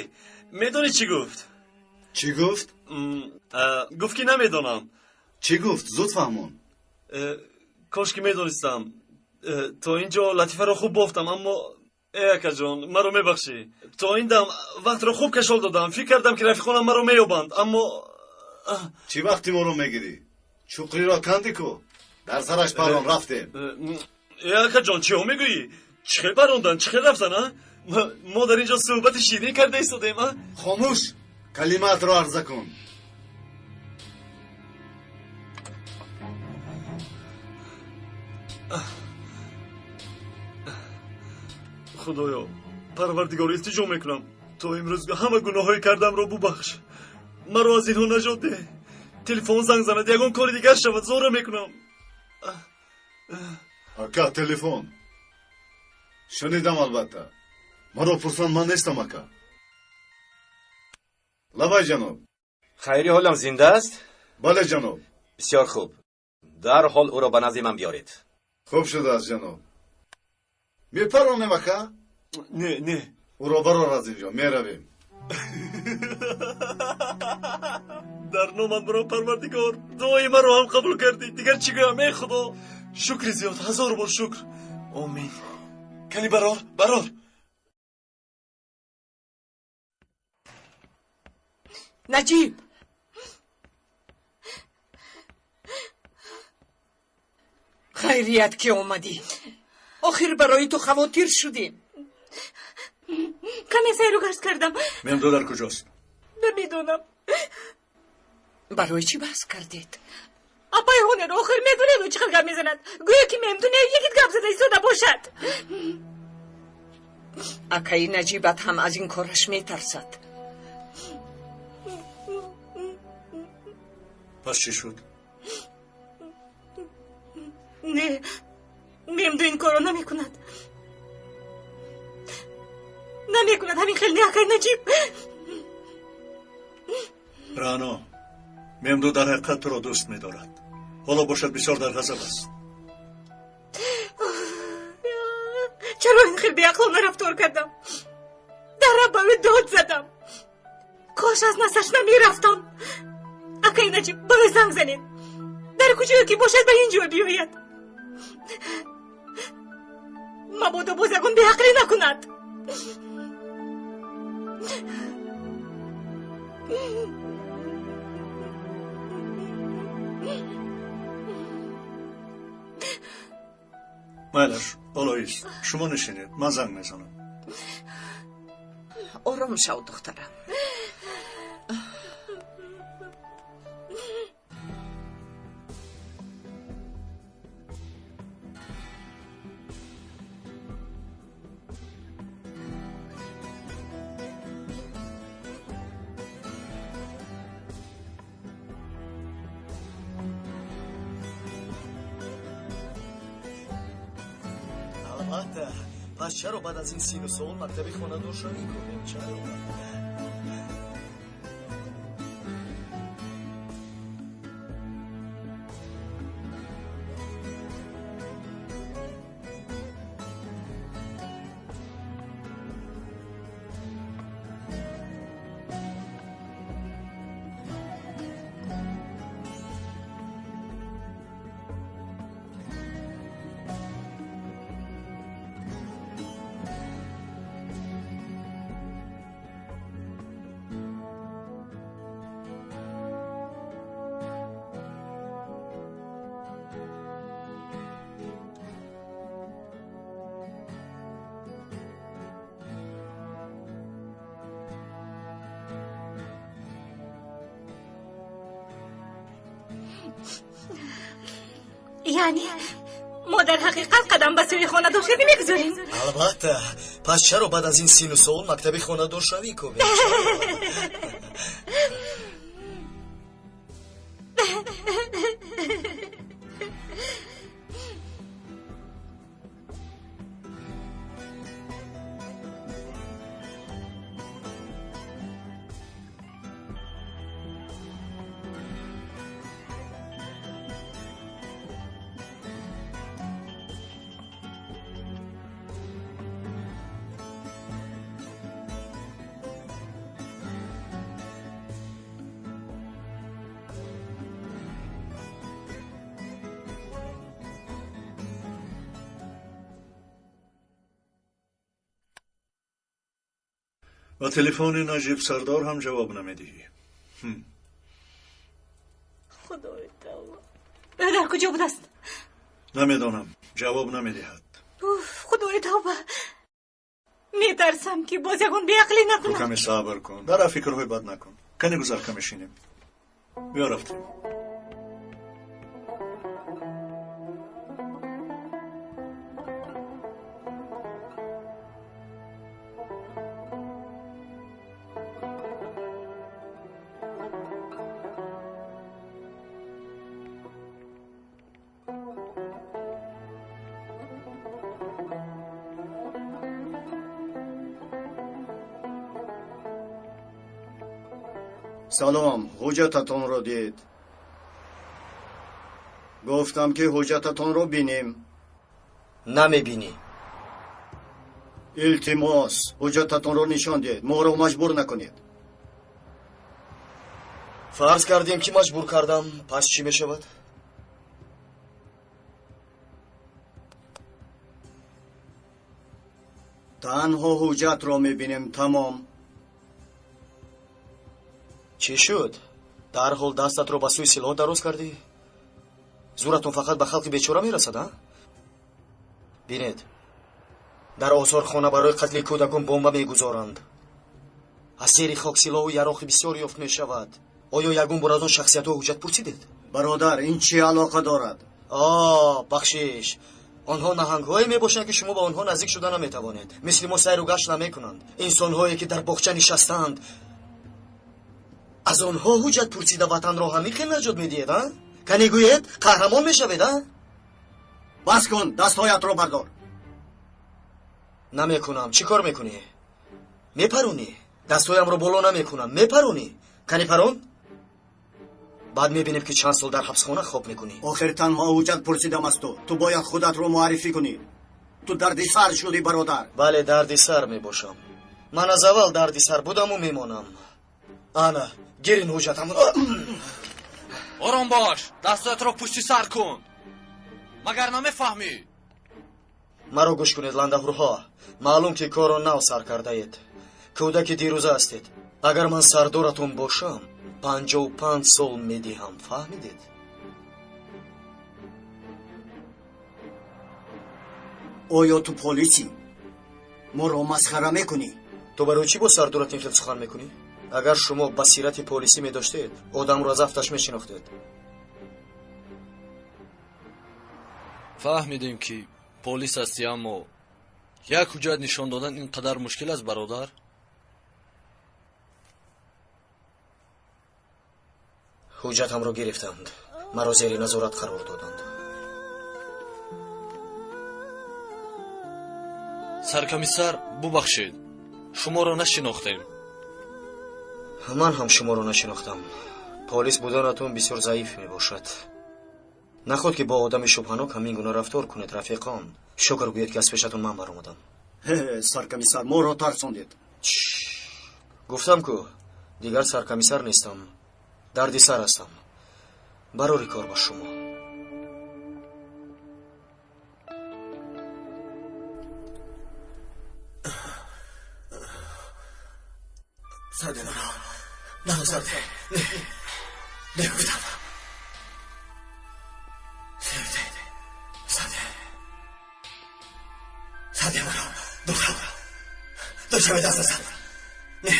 медонӣ чӣ гуфт? Чӣ гуфт? Гуфт, ки намедонам. Чӣ гуфт? Зуд фаҳмон. Кош ки медонистам. То ин ҷо латифаро хуб бофтам, аммо э акаҷон, маро мебахшӣ. То ин дам вақтро хуб кашол додам, фикр кардам, ки рафиқонам маро меёбанд, аммо Чӣ вақти моро мегирӣ? Чуқриро канди ку, дар сараш парон, рафтем. Э акаҷон, чиҳо мегӯӣ? Чӣ хел парондан, чӣ хел рафтан? А мо дар ин ҷо суҳбати ширин карда истодаем, а? Хомӯш, калимаатро арза кун. Худоё, Парвардигор, илтиҷо мекунам, то имрӯз ҳама гуноҳҳои кардамро бубахш, маро аз инҳо наҷот деҳ. Телефон занг занад, ягон кори дигар шавад, зора мекунам. Ака, телефон. Шунидам, албатта. Маро пурсанд, ман нестам, ака. Лабай, ҷаноб. Хайри ҳолам зинда аст? Бале, ҷаноб. Бисёр хуб. Дарҳол ӯро ба назди ман биёред. Хуб шудааст, ҷаноб. Мепаронем, ака? Не, не. Ӯро барор аз инҷо, меравем. Дар номат баром, Парвардигор, дуои маро ҳам қабул кардӣ. Дигар чӣ гӯям, эй Худо? Шукри зиёд, ҳазор бор шукр. Омин. Кани барор, барор. Наҷиб, хайрият ки омадӣ. Охир барои ту хавотир шудем. Каме сайру гашт кардам. Мемду дар куҷост? Намедонам. Барои чӣ баҳс кардед? Апай ҳунер, охир медонед, ӯ чӣ хел гап мезанад. Гӯё ки Мемду не, Йигит гап зада истода бошад. Акаи Наҷибат ҳам аз ин кораш метарсад. Пас чӣ шуд? Не, Мемду ин корро намекунад, намекунад. Ҳамин хел, не, акай Наҷиб? Рано, Мемду дар ҳақиқат туро дӯст медорад. Ҳоло бошад, бисёр дар ғазаб аст. Чаро ин хел беақлона рафтор кардам? Дар ба ӯ дод задам. Кош аз насаш намерафтам. Акай Наҷиб, ба ӯ занг занед. Дар куҷое ки бошад, ба ин ҷо биёяд. Мабодо боз ягон беақлӣ накунад. Майлаш, олоист, шумо нишинед, ман занг мезанам. Ором шав, духтарам. Албатта, пас чаро баъд аз ин сину сол мактаби хонадоршавӣ кунем? Чаро? Яъне мо дар ҳақиқат қадам ба сӯи хонадоршавӣ мегузорем? Албатта, пас чаро баъд аз ин сину сол мактаби хонадоршавӣ кунем? Ба телефони Наҷиб сардор ҳам ҷавоб намедиҳӣ. Худои тавба, дар куҷо будааст? Намедонам, ҷавоб намедиҳад. Уф, худои тавба, метарсам, ки боз ягон беақлӣ Ту накунад. Каме сабр кун, дара фикрҳои бад накун. Кане гузар, каме шинем. Биё, рафтем. Салом, ҳуҷҷататонро дид. Гуфтам ки ҳуҷҷататонро бинем. Намебинӣ. Илтимос, ҳуҷҷататонро нишон диҳед. Моро маҷбур накунед. Фарз кардем ки маҷбур кардам, пас чӣ мешавад? Танҳо ҳуҷҷатро мебинем, тамом. Чӣ шуд? Дарҳол дастатро ба сӯи силоҳ дароз кардӣ? Зӯратон фақат ба халқи бечора мерасад, а? Бинед, дар осорхона барои қатли кӯдакон бомба мегузоранд. Аз зери хок силоҳу яроқи бисёр ёфт мешавад. Оё ягон бор аз он шахсиятҳо ҳуҷҷат пурсидед? Бародар, ин чӣ алоқа дорад? О, бахшиш. Онҳо наҳангҳое мебошанд, ки шумо ба онҳо наздик шуда наметавонед. Мисли мо сайру гашт намекунанд. Инсонҳое ки дар боғча нишастаанд, аз онҳо ҳуҷҷат пурсида ватанро ҳамин хел наҷот медиҳед, а? Кане гӯед, қаҳрамон мешавед, а? Бас кун, дастҳоятро бардор. Намекунам. Чӣ кор мекунӣ? Мепаронӣ? Дастҳоямро боло намекунам. Мепаронӣ? Кане парон? Баъд мебинем, ки чанд сол дар ҳабсхона хоб мекунӣ. Охир танҳо ҳуҷҷат пурсидам аз ту. Ту бояд худатро муаррифӣ кунӣ. Ту дарди сар шудӣ, бародар. Бале, дарди сар мебошам. Ман аз аввал дарди сар будаму мемонам. Ана, гир ин ҳуҷҷатам. Ором бош, дастҳоятро пушти сар кун. Магар намефаҳмӣ? Маро гӯш кунед, ландаҳурҳо. Маълум ки корро нав сар кардаед. Кӯдаки дирӯза ҳастед. Агар ман сардоратон бошам, 55 сол медиҳам. Фаҳмидед? Оё ту полисӣ? Моро масхара мекунӣ? Ту барои чӣ бо сардорат ин хел сухан мекунӣ? Агар шумо басирати полисӣ медоштед, одамро аз афташ мешинохтед. Фаҳмидем ки полис ҳастӣ, аммо як ҳуҷҷат нишон додан ин қадар мушкил аст, бародар? Ҳуҷҷатамро гирифтанд. Маро зери назорат қарор доданд. Саркомиссар, бубахшед, шуморо нашинохтем. Ман ҳам шуморо нашинохтам. Полис буданатон бисёр заиф мебошад. Наход ки бо одами шубҳанок ҳамин гуна рафтор кунед, рафиқон. Шукр гӯед, ки аз пешатон ман баромадам. Саркомиссар, моро тарсондед. Гуфтам ку, дигар саркомиссар нестам. Дарди сар ҳастам. Барори кор ба шумо. Сарде маро. Маро сарде. Не. Не гуфтам. Сарде. Сарде. Сарде маро. Духтам. Духтам даст назан. Не.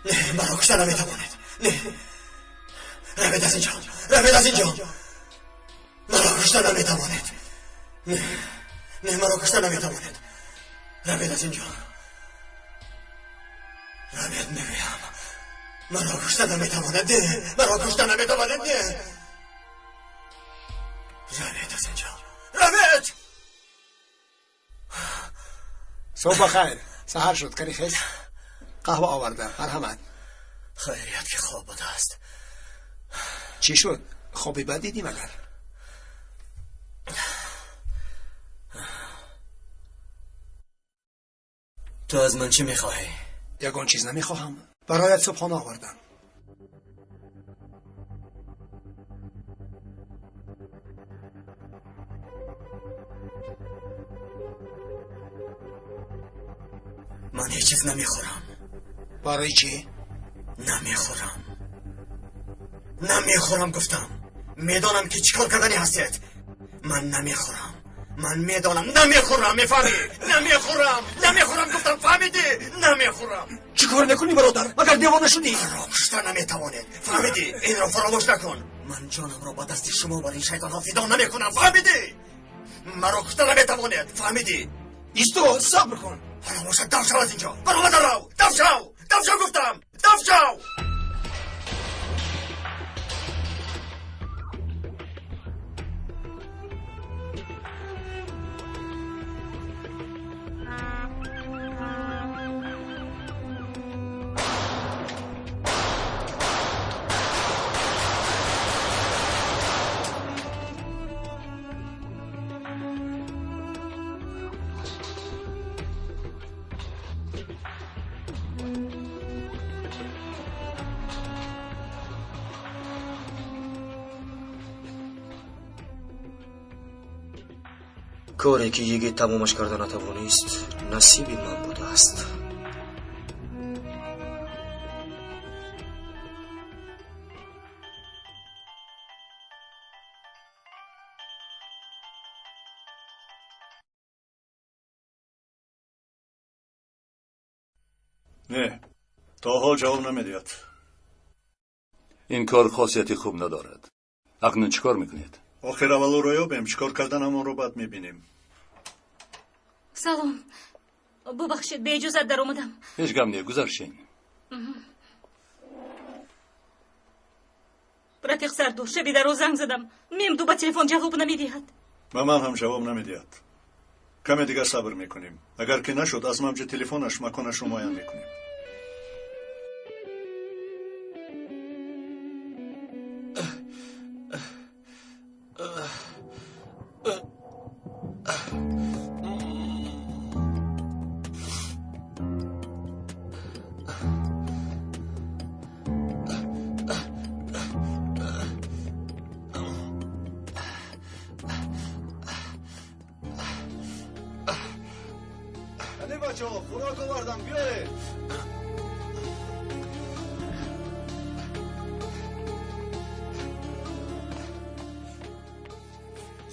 Не, маро кушта наметавонед. Не. Равед аз инҷо. Равед аз инҷо. Маро кушта наметавонед. Не. Не, маро кушта наметавонед. Равед аз инҷо. Равед, мегӯям. Маро кушта наметавонед. Не, маро кушта наметавонед. Не. Равед аз инҷо. Равед! Субҳ бахайр. Саҳар шуд, кани хез. Қаҳва овардам. Марҳамат. Хайрият ки хоб будааст. Чӣ шуд? Хоби бад дидӣ магар? Ту аз ман чӣ мехоҳӣ? Ягон чиз намехоҳам. Бароят субҳона овардам. Ман ҳеҷ чиз намехӯрам. Барои чӣ? Намехӯрам. Намехӯрам гуфтам. Медонам ки чӣ кор кардани ҳастед. Ман намехӯрам. Ман медонам. Намехӯрам, мефаҳмӣ? Намехӯрам. Намехӯрам гуфтам, фаҳмидӣ? Намехӯрам. Чӣ кор мекунӣ, бародар? Магар девона шудӣ? Маро кушта наметавонед. Фаҳмидӣ? Инро фаромӯш накун. Ман ҷонамро ба дасти шумо бар ин шайтонҳо фидо намекунам. Фаҳмидӣ? Маро кушта наметавонед. Фаҳмидӣ? Исто, сабр кун. Ҳоло бошад, дав шав аз инҷо. Баромада рав. Дав шав. Дав шав гуфтам. Дав шав. Коре ки йигит тамомаш карда натавонист, насиби ман будааст. Не, то ҳол ҷавоб намедиҳад. Ин кор хосияти хуб надорад. Акнун чӣ кор мекунед? Охир аввал ӯро ёбем, чӣ кор карданамонро баъд мебинем. Салом, бубахшед, беиҷозат даромадам. Ҳеҷ гап не, гузаршин. Рафиқ Сардор, шаби дароз занг задам, Мемду ба телефон ҷавоб намедиҳад. Ба ман ҳам ҷавоб намедиҳад. Каме дигар сабр мекунем. Агар ки нашуд, аз мавҷи телефонаш маконашро муайян мекунем.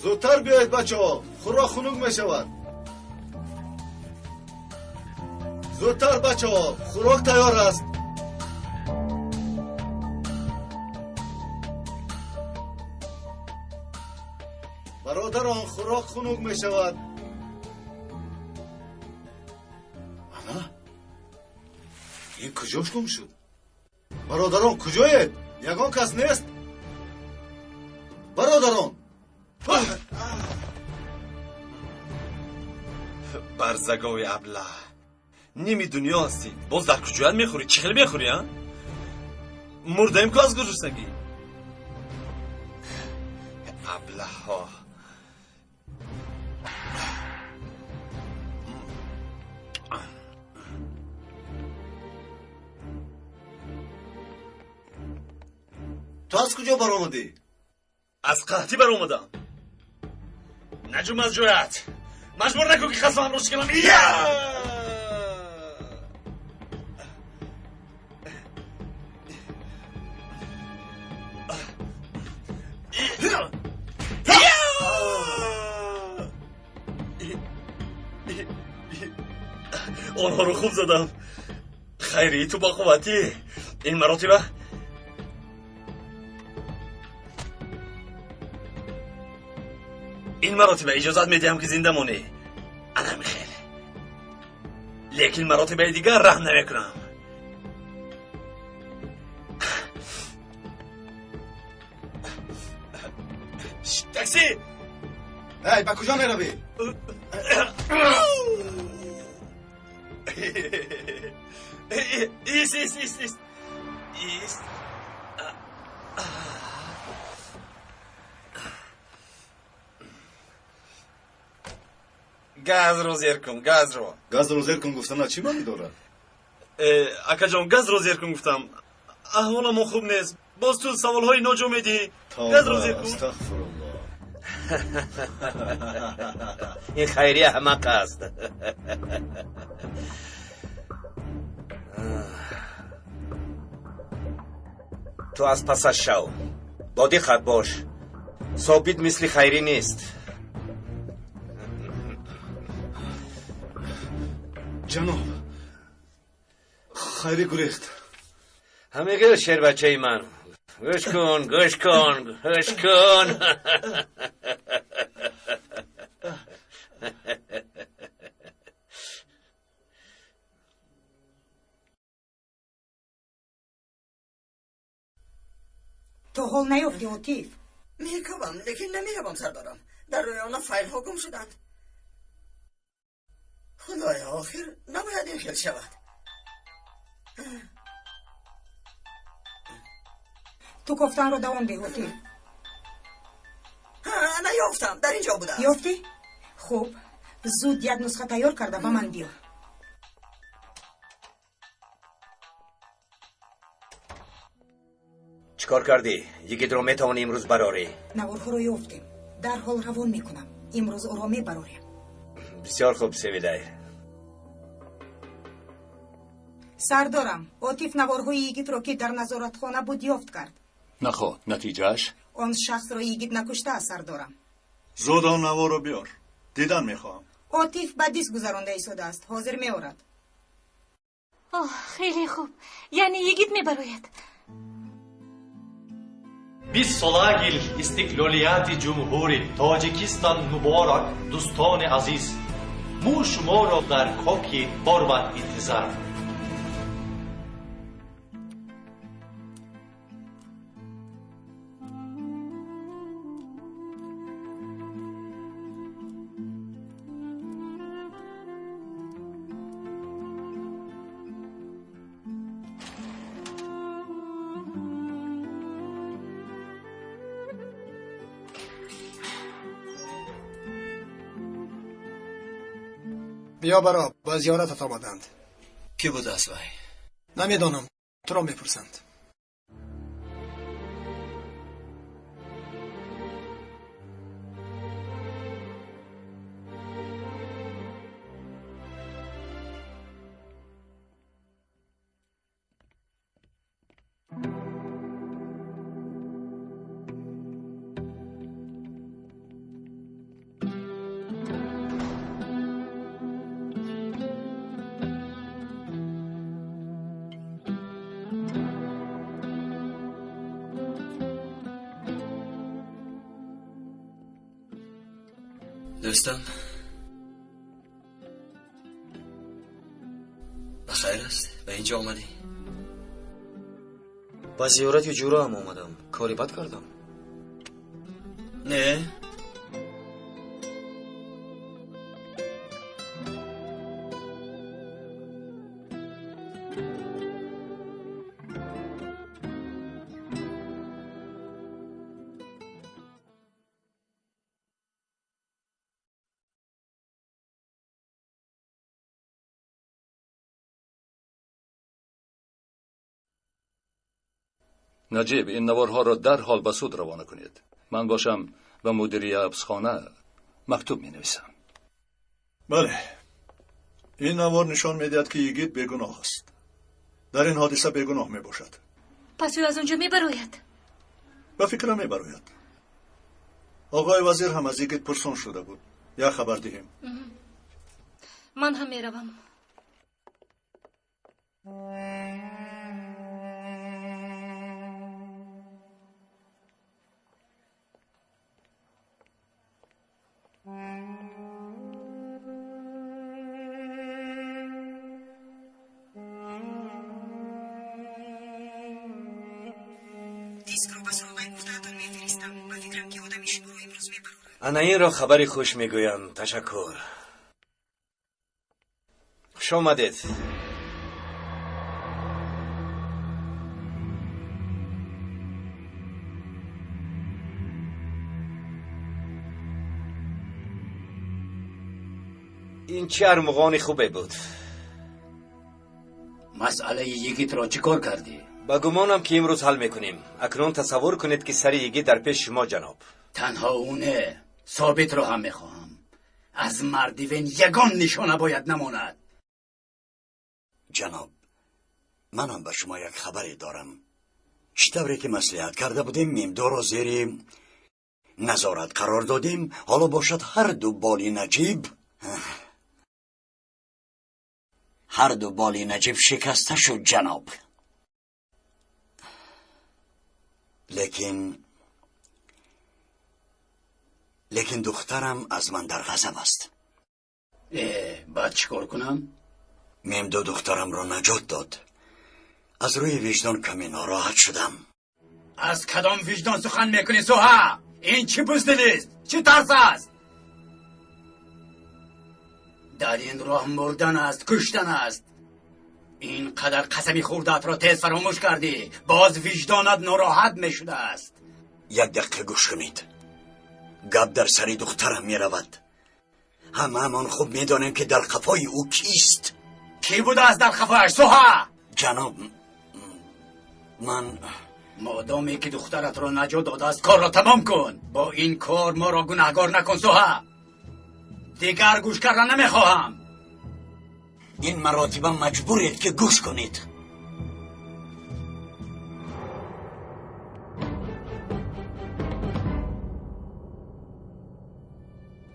Зудтар биёед, бачаҳо, хӯрок хунук мешавад. Зудтар, бачаҳо, хӯрок тайёр аст. Бародарон, хӯрок хунук мешавад. Ана, ин куҷош гум шуд? Бародарон, куҷоед? Ягон кас нест? Бародарон! Барзагови аблаҳ, ними дунё ҳастӣ, боз дар куҷоят мехӯрӣ? Чӣ хел мехӯрӣ, а? Мурдаем ку аз гуруснагӣ. Аблаҳҳо. Ту аз куҷо баромадӣ? Аз қаҳтӣ баромадам. Наҷум аз ҷоят. Маҷбур накун ки қасамамро шиканам. Ия! Онҳоро хуб задам. Хайри, ту бо қувватӣ. Ин маротиба иҷозат медиҳам, ки зинда монӣ. Ана михел. Лекин маротибаи дигар раҳм намекунам. Такси! Эй, ба куҷо меравӣ? Ист, ист, ист, ист. Ист. Газро зер кун, газро. Газро зер кун гуфтана чӣ маънӣ дорад? Акаҷон, газро зер кун гуфтам. Аҳволамон хуб нест. Боз ту саволҳои ноҷо медиҳӣ. Газро зер кун. Астағфируллоҳ. Ин хайри аҳмақ аст. Ту аз пасаш шав. Бо диққат бош. Собит мисли хайрӣ нест. Ҷаноб, хайрӣ гурехт. Ҳамегӯ, шербачаи ман. Гӯш кун, гӯш кун, гӯш кун. То ҳол наёфтӣ, Отиф? Мекобам, лекин намеёбам, сардорам. Дар рӯи она файлҳо гум шуданд. Худоё, охир набояд ин хел шавад. Ту кофтанро давом деҳ, Отиф. Наёфтам, дар ин ҷо будааст. Ёфтӣ? Хуб, зуд як нусха тайёр карда ба ман биёр. Чӣ кор кардӣ? Йигитро метавонӣ имрӯз барорӣ? Наворҳоро ёфтем. Дарҳол равон мекунам. Имрӯз ӯро мебарорем. Бисёр хуб, Севилай. Сардорам, Отиф наворҳои Йигитро, ки дар назоратхона буд, ёфт кард. Наход, натиҷааш? Он шахсро Йигит накуштааст, сардорам. Зуд он наворро биёр, дидан мехоҳам. Отиф ба диск гузаронда истодааст, ҳозир меорад. Оҳ, хеле хуб, яъне Йигит мебарояд. 20 солагил истиқлолияти Ҷумҳури Тоҷикистон муборак, дӯстони азиз! Мо шуморо дар Коки Борбад интизор. Биё, баро, ба зиёратат омаданд. Кӣ будааст вай? Намедонам, туро мепурсанд. Дӯстам, ба хайр аст, ба инҷо омадӣ? Ба зиёрати ҷураам омадам. Кори бад кардам? Не. Наҷиб, ин наворҳоро дарҳол ба суд равона кунед. Ман бошам, ба мудири ҳабсхона мактуб менависам. Бале, ин навор нишон медиҳад, ки Йигит бегуноҳ аст, дар ин ҳодиса бегуноҳ мебошад. Пас ӯ аз он ҷо мебарояд? Ба фикрам, мебарояд. Оғои вазир ҳам аз Йигит пурсон шуда буд. Як хабар диҳем. Ман ҳам меравам. Дискро ба суроғаи гуфтаатон мефиристам. Ба фикрам, ки одами шуморо имрӯз мебарорад. Ана инро хабари хуш мегӯянд. Ташаккур, хуш омадед. Ин чӣ армуғони хубе буд! Масъалаи Йигитро чӣ кор кардӣ? Ба гумонам, ки имрӯз ҳал мекунем. Акнун тасаввур кунед, ки сари Йигит дар пеши шумо, ҷаноб. Танҳо ӯ не, Собитро ҳам мехоҳам. Аз мардивен ягон нишона бояд намонад. Ҷаноб, манам ба шумо як хабаре дорам. Чӣ тавре ки маслиҳат карда будем, Мемдоро зери назорат қарор додем. Ҳоло бошад, ҳарду боли Наҷиб шикаста шуд, ҷаноб. Лекин духтарам аз ман дар ғазаб аст. Э, баъд чӣ кор кунам? Мемдо духтарамро наҷот дод. Аз рӯи виҷдон каме нороҳат шудам. Аз кадом виҷдон сухан мекунӣ, Суҳа? Ин чӣ буздилист, чӣ тарс аст? Дар ин роҳ мурдан аст, куштан аст. Ин қадар қасами хурдаатро тез фаромӯш кардӣ. Боз виҷдонат нороҳат мешудааст. Як дақиқа гӯш кунед. Гап дар сари духтарам меравад. Ҳамаамон хуб медонем, ки дар қафои ӯ кист. Кӣ будааст дар қафояш, Суҳа? Ҷаноб, ман Модоме ки духтаратро наҷот додааст, корро тамом кун. Бо ин кор моро гунаҳгор накун, Суҳа. Дигар гӯш кардан намехоҳам. Ин маротиба маҷбуред ки гӯш кунед.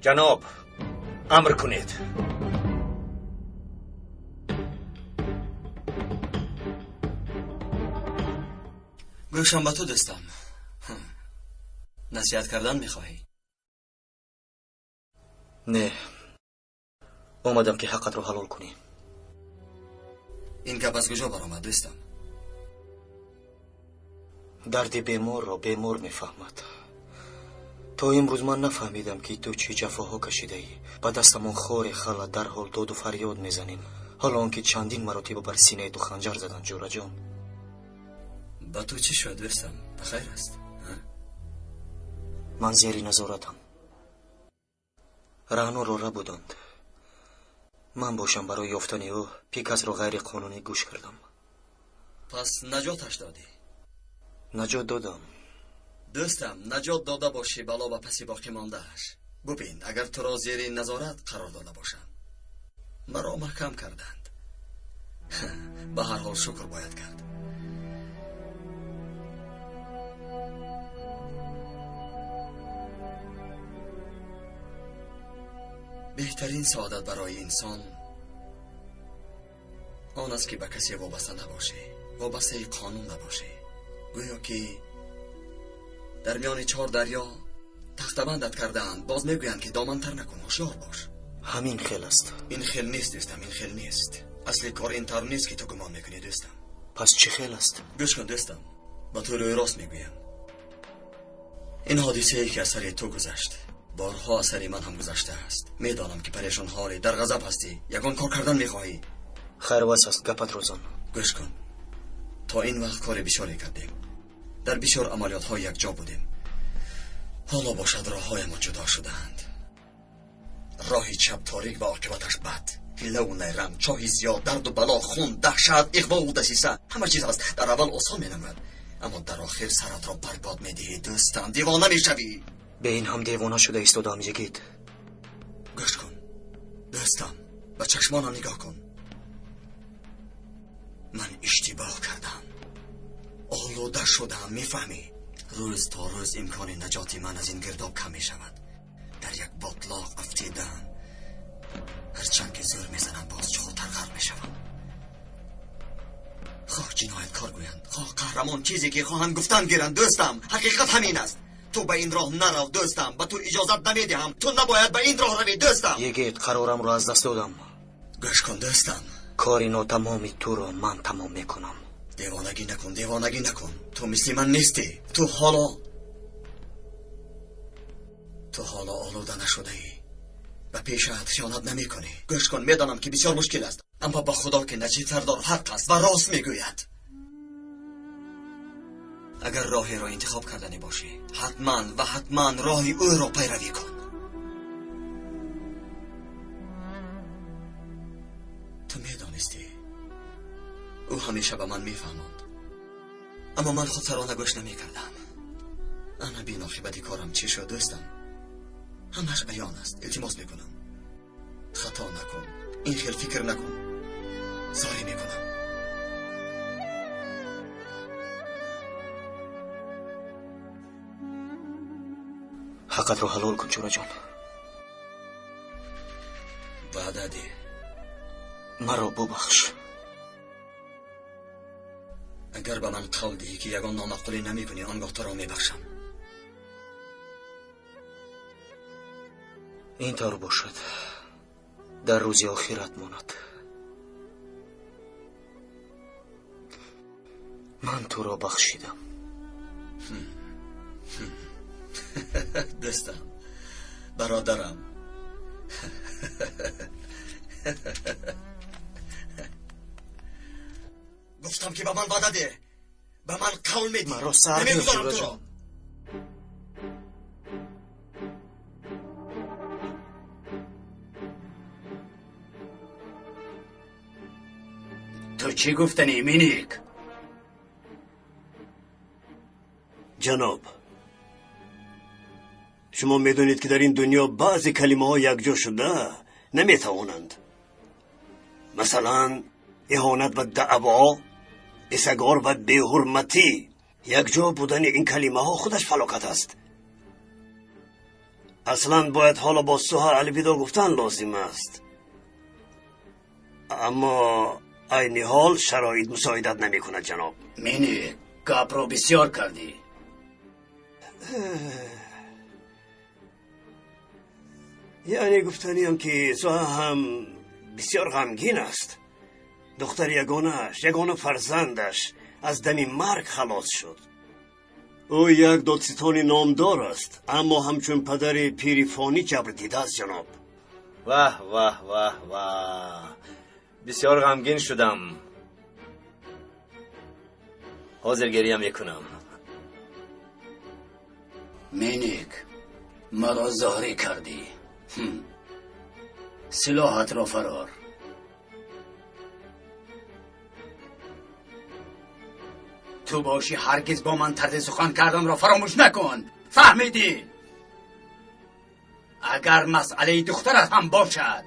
Ҷаноб, амр кунед. Гӯшам ба ту, дӯстам. Насиҳат кардан мехоҳӣ? Не, омадам ки ҳаққатро ҳалол кунӣ. Ин гап аз куҷо баромад, дӯстам? Дарди беморро бемор мефаҳмад. То имрӯз ман нафаҳмидам, ки ту чӣ ҷафоҳо кашидаӣ. Ба дастамон хоре хала дарҳол доду фарёд мезанем, ҳоло он ки чандин маротиба бар синаи ту ханҷар заданд, ҷӯраҷон. Ба ту чӣ шуд, дӯстам? Ба хайр аст? Ман зери назоратам. Раъноро рабуданд. Ман бошам барои ёфтани ӯ Пикасро ғайриқонунӣ гӯш кардам. Пас наҷоташ додӣ? Наҷот додам. Дӯстам, наҷот дода бошӣ, бало ба паси боқӣ мондааш. Бубин, агар туро зери назорат қарор дода бошам. Маро маҳкам карданд. Ба ҳар ҳол шукр бояд кард. Беҳтарин саодат барои инсон он аст, ки ба касе вобаста набошӣ, вобастаи қонун набошӣ. Гӯё ки дар миёни чор дарё тахтабандат кардаанд, боз мегӯянд, ки домантар накун, ҳушёр бош. Ҳамин хел аст. Ин хел нест, дӯстам, ин хел нест. Асли кор ин тавр нест, ки ту гумон мекунӣ, дӯстам. Пас чӣ хел аст? Гӯш кун, дӯстам, ба ту рӯи рост мегӯям. Ин ҳодисае, ки аз сари ту гузашт, борҳо аз сари ман ҳам гузаштааст. Медонам, ки парешонҳолӣ, дар ғазаб ҳастӣ, ягон кор кардан мехоҳӣ. Хайр, бас аст, гапатро зан. Гӯш кун, то ин вақт кори бисёре кардем, дар бисёр амалиётҳо якҷо будем. Ҳоло бошад роҳҳоямон ҷудо шудаанд. Роҳи чап торик ва оқибаташ бад, ҳиллаву найранг, чоҳи зиёд, дарду бало, хун, даҳшат, иғвову дасиса, ҳама чиз ҳаст. Дар аввал осон менамояд, аммо дар охир саратро барбод медиҳӣ, дӯстам, девона мешавӣ. Бе ин ҳам девона шуда истодаам, йигит. Гӯш кун, дӯстам, ба чашмонам нигоҳ кун. Ман иштибоҳ кардам, олуда шудам, мефаҳмӣ? Рӯз то рӯз имкони наҷоти ман аз ин гирдоб кам мешавад. Дар як ботлоқ афтидаам. Ҳарчанд ки зӯр мезанам, боз чуқуртар ғарқ мешавам. Хоҳ ҷинояткор гӯянд, хоҳ қаҳрамон, чизе ки хоҳанд гуфтан гиранд, дӯстам, ҳақиқат ҳамин аст. Ту ба ин роҳ нарав, дӯстам, ба ту иҷозат намедиҳам. Ту набояд ба ин роҳ равӣ, дӯстам. Йигит, қарорамро аз даст додам. Гӯш кун, дӯстам, кори нотамоми туро ман тамом мекунам. Девонагӣ накун, девонагӣ накун. Ту мисли ман нестӣ. Ту ҳоло олуда нашудаӣ, ба пешаат хиёнат намекунӣ. Гӯш кун, медонам, ки бисёр мушкил аст, аммо ба худо, ки Наҷиб сардор ҳақ аст ва рост мегӯяд. Агар роҳеро интихоб карданӣ бошӣ, ҳатман ва ҳатман роҳи ӯро пайравӣ кун. Ту медонистӣ, ӯ ҳамеша ба ман мефаҳмонд, аммо ман худсарона гӯш намекардам. Ана бин оқибати корам чӣ шуд, дӯстам. Ҳамаш аён аст. Илтимос мекунам, хато накун, ин хел фикр накун. Зорӣ мекунам. Ҳаққатро ҳалол кун, ҷӯраҷон. Ваъда деҳ. Маро бубахш. Агар ба ман қавл диҳӣ, ки ягон номаъқулӣ намекунӣ, он гоҳ туро мебахшам. Ин тавр бошад, дар рӯзи охират монад. Ман туро бахшидам. Дӯстам, бародарам. Гуфтам, ки ба ман ваъда деҳ, ба ман қавл медиҳӣ. Маро сар деҳ, Намегузорам туро. ҷӯраҷон. Ту чӣ гуфтанӣ, Миник? Ҷаноб, Шумо медонед, ки дар ин дунё баъзе калимаҳо якҷо шуда наметавонанд. Масалан, иҳонат ва даъво, бесагор ва беҳурматӣ. Якҷо будани ин калимаҳо худаш фалокат аст. Аслан бояд ҳоло бо Суҳа алвидо гуфтан лозим аст. Аммо айни ҳол шароит мусоидат намекунад, ҷаноб. Мини, гапро бисёр кардӣ. Яъне гуфтаниам, ки Суҳа ҳам бисёр ғамгин аст. Духтари ягонааш, ягона фарзандаш аз дами марг халос шуд. Ӯ як додситони номдор аст, аммо ҳамчун падари пири фонӣ ҷабр дидааст, ҷаноб. Ваҳ, ваҳ, ваҳ, ваҳ, бисёр ғамгин шудам. Ҳозир гиря мекунам. Миник, маро зоҳрӣ кардӣ. Силоҳатро фарор. Ту бошӣ ҳаргиз бо ман тарзи сухан карданро фаромӯш накун. Фаҳмидӣ? Агар масъалаи духтарат ҳам бошад.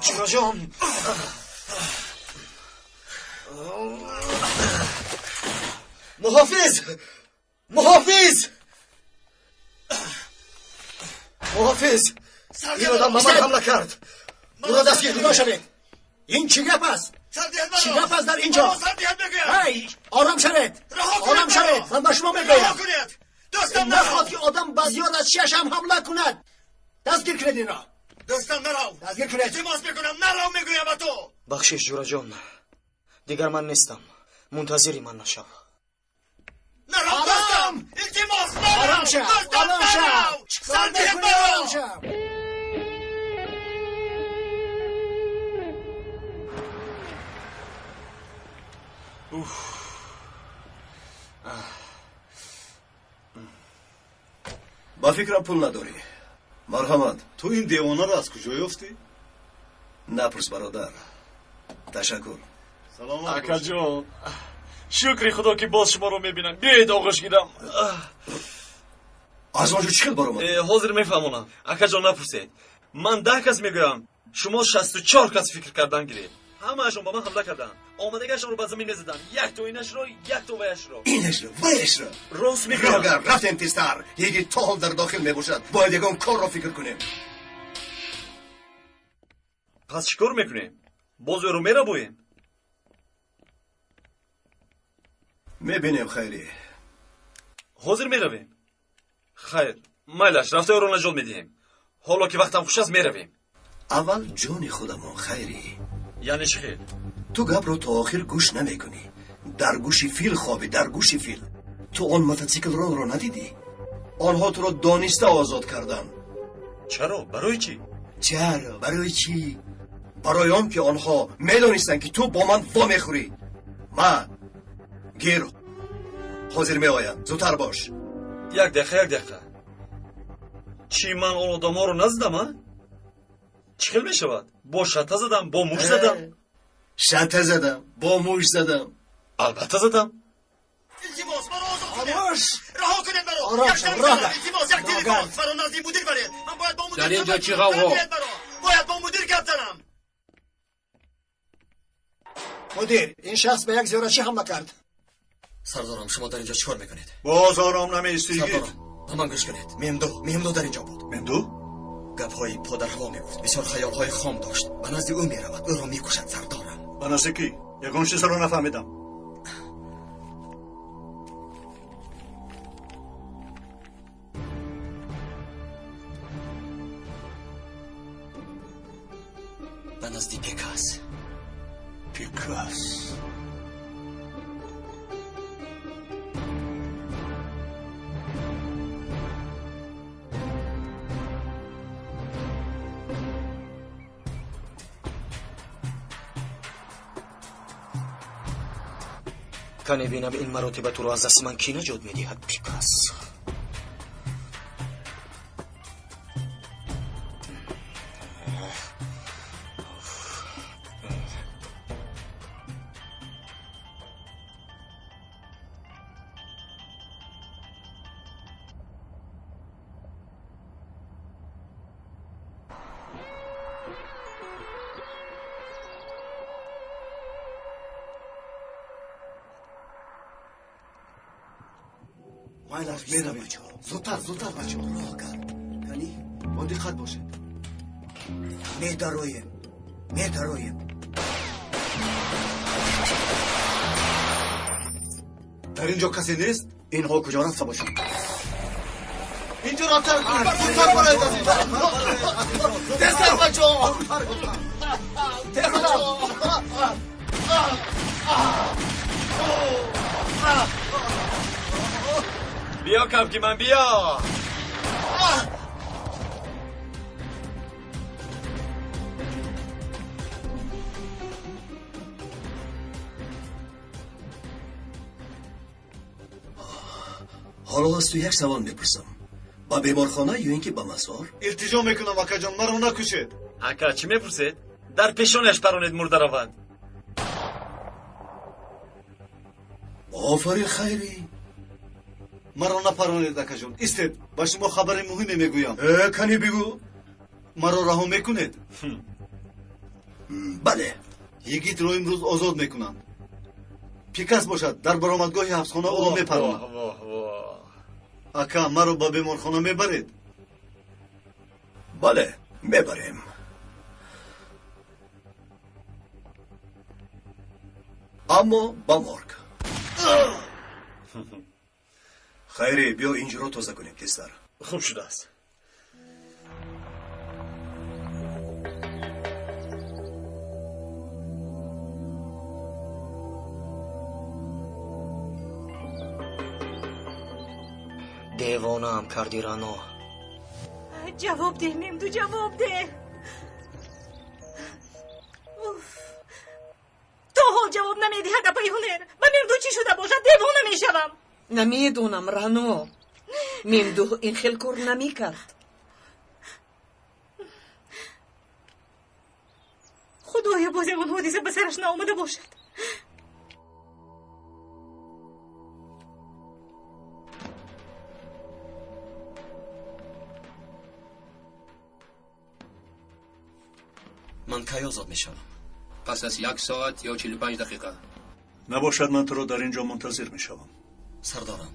Ҷураҷон, муҳофиз, муҳофиз, муҳофиз, ин одам ба ман ҳамла кард. Ӯро дастгир кунед. Шавед. Ин чӣ гап аст? Чӣ гап аст дар ин ҷо? Ҳай, ором шавед, ором шавед. Ман ба шумо мегӯям, нахоҳад ки одам ба зиёд аз чашм ҳамла кунад. Дастгир кунед инро. Дӯстам, нарав. Дастгир кунед. Илтимос мекунам, нарав, мегӯям ба ту. Бахшиш, ҷураҷон, дигар ман нестам. Мунтазири ман нашав. Нарав, дӯстам, илтимос, нарав. Ором шав, дӯстам, ором шав. Нарав. Чикор Сардиҳат мекунӣ? маро. Ором шав. Ба фикрам, пул надорӣ. Марҳамат. Ту ин девонаро аз куҷо ёфтӣ? Напурс, бародар. Ташаккур. Саломат. Акаҷон, шукри худо, ки боз шуморо мебинам. Биёед, оғӯш гирам. Аз он ҷо чӣ хел баромадӣ? Ҳозир мефаҳмонам, акаҷон, напурсед. Ман 10 кас мегӯям, шумо 64 кас фикр кардан гиред. Ҳамаашон ба ман ҳамла карданд, омадагашонро ба замин мезадам, як то инашро, як то ваяшро. Инашро, ваяшро. Рост мегӯям. Рогар, рафтем тезтар. Йигит то ҳол дар дохил мебошад. Бояд ягон корро фикр кунем. Пас чӣ кор мекунем? Боз ӯро мерабоем? Мебинем, хайрӣ. Ҳозир меравем. Хайр, майлаш, рафта ӯро наҷот медиҳем. Ҳоло ки вақтам хуш аст, меравем. Аввал ҷони худамон, хайрӣ. Яъне чӣ хел? Ту гапро то охир гӯш намекунӣ. Дар гӯши фил хобӣ, дар гӯши фил. Ту он мототсиклронро надидӣ? Онҳо туро дониста озод карданд. Чаро? Барои чӣ? Чаро? Барои чӣ? Барои он ки онҳо медонистанд, ки ту бо ман вомехӯрӣ. Ма гир, ҳозир меоянд. Зудтар бош. Як дақиқа, як дақиқа. Чӣ, ман он одамҳоро назадам, а? Чӣ хел мешавад? Бо шата задам, бо муш задам. Шата задам, бо муш задам. Албатта задам. Илтимос, маро озод кунед. Хомӯш. Раҳо кунед маро. Ором Як шав, занг роҳ занам. дар. Илтимос, як Рогар. телефон. Маро назди мудир баред. Ман бояд бо мудир Дар ин ҷо суҳбат чӣ кунам. ғавғо? Биёед маро. Бояд бо мудир гап занам. Мудир, ин шахс ба як зиёратчӣ ҳамла кард. Сардорам, шумо дар ин ҷо чӣ кор мекунед? Боз ором намеистӣ, йигит. Сардорам, ба ман гӯш кунед. Мемду, Мемду дар ин ҷо буд. Мемду? Гапҳои подарҳаво мегуфт, бисёр хаёлҳои хом дошт. Ба назди ӯ меравад, ӯро мекушад, сардорам. Ба назди кӣ? Ягон чизро нафаҳмидам. Ба назди Пекас. Пекас. Кане бинам, ин маротиба туро аз дасти ман кӣ наҷот медиҳад, Пикас. Майлаш, меравем. Зудтар, зудтар, бачаҳо. Роҳ кард. Кани? Бо диққат бошед. Медароем. Медароем. Дар ин ҷо касе нест? Инҳо куҷо рафта бошанд? Инҷоро тарк кунед. Зудтар бароед аз инҷо. Тезтар, бачаҳо. Тезтар. Биё, кавки ман, биё. Ҳоло аз ту як савол мепурсам: ба беморхона ё ин ки ба мазор? Илтиҷо мекунам, акаҷон, маро накушед. Ака, чӣ мепурсед? Дар пешонаш паронед, мурда равад. Офарин, Хайрӣ. Маро напаронед, акаҷон. Истед, ба шумо хабари муҳиме мегӯям. Э, кани бигӯ. Маро раҳо мекунед? Бале. Йигитро имрӯз озод мекунанд. Пикас бошад, дар баромадгоҳи ҳабсхона ӯро мепаронад. Ака, маро ба беморхона мебаред? Бале, мебарем. Аммо ба морг. Хайре, биё инҷоро тоза кунем тезтар. Хуб шудааст. Девонаам карди, Рано. Ҷавоб деҳ, Мемду, ҷавоб деҳ. Уф. То ҳол ҷавоб намедиҳад, апаи Ҳунер. Ба Мемду чӣ шуда бошад, девона мешавам. Намедонам, Рано. Мемдуҳ ин хел кор намекард. Худоё, боз ягон ҳодиса ба сараш наомада бошад. Ман кай озод мешавам? Пас аз як соат ё 45 дақиқа. Набошад, ман туро дар ин ҷо мунтазир мешавам. Сардорам,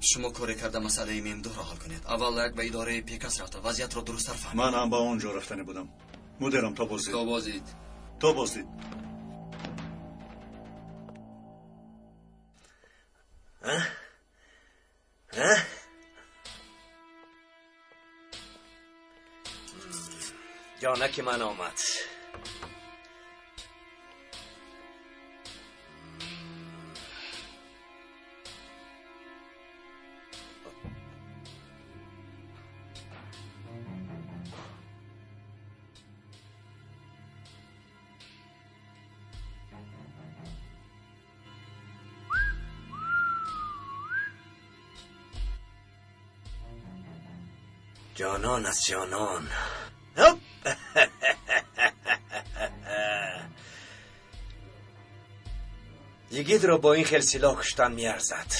шумо коре карда масъалаи Мемдуҳро ҳал кунед. Аввал як ба идораи Пекас рафта вазъиятро дурусттар фаҳмед. Ман ҳам ба он ҷо рафтанӣ будам. Мудирам, то боздид. То боздид. То боздид. Ҷонаки ман омад. Ҷонон аз ҷонон. Ҳоп! Йигитро бо ин хел силоҳ куштан меарзад.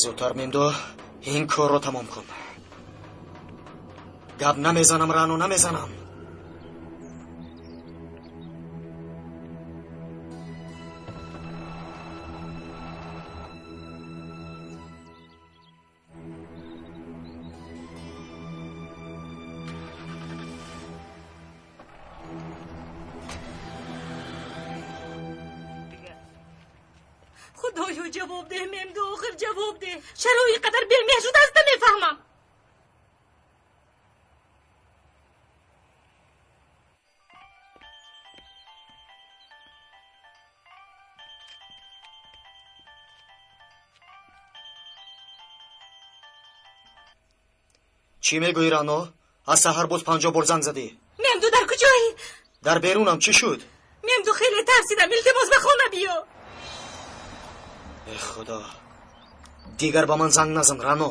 Зудтар, Мемдо, ин корро тамом кун. Гап намезанам, Рано, намезанам. Худоё, ҷавоб деҳ, Мемду, охир ҷавоб деҳ. Чаро ин қадар бемеҳр шудааст, намефаҳмам. Чӣ мегӯӣ, Рано? Аз саҳар боз 50 бор занг задӣ. Мемду, дар куҷоӣ? Дар берунам. Чӣ шуд? Мемду, хеле тарсидам. Илтимос, ба хона биё. Э худо, дигар ба ман занг назан, Рано.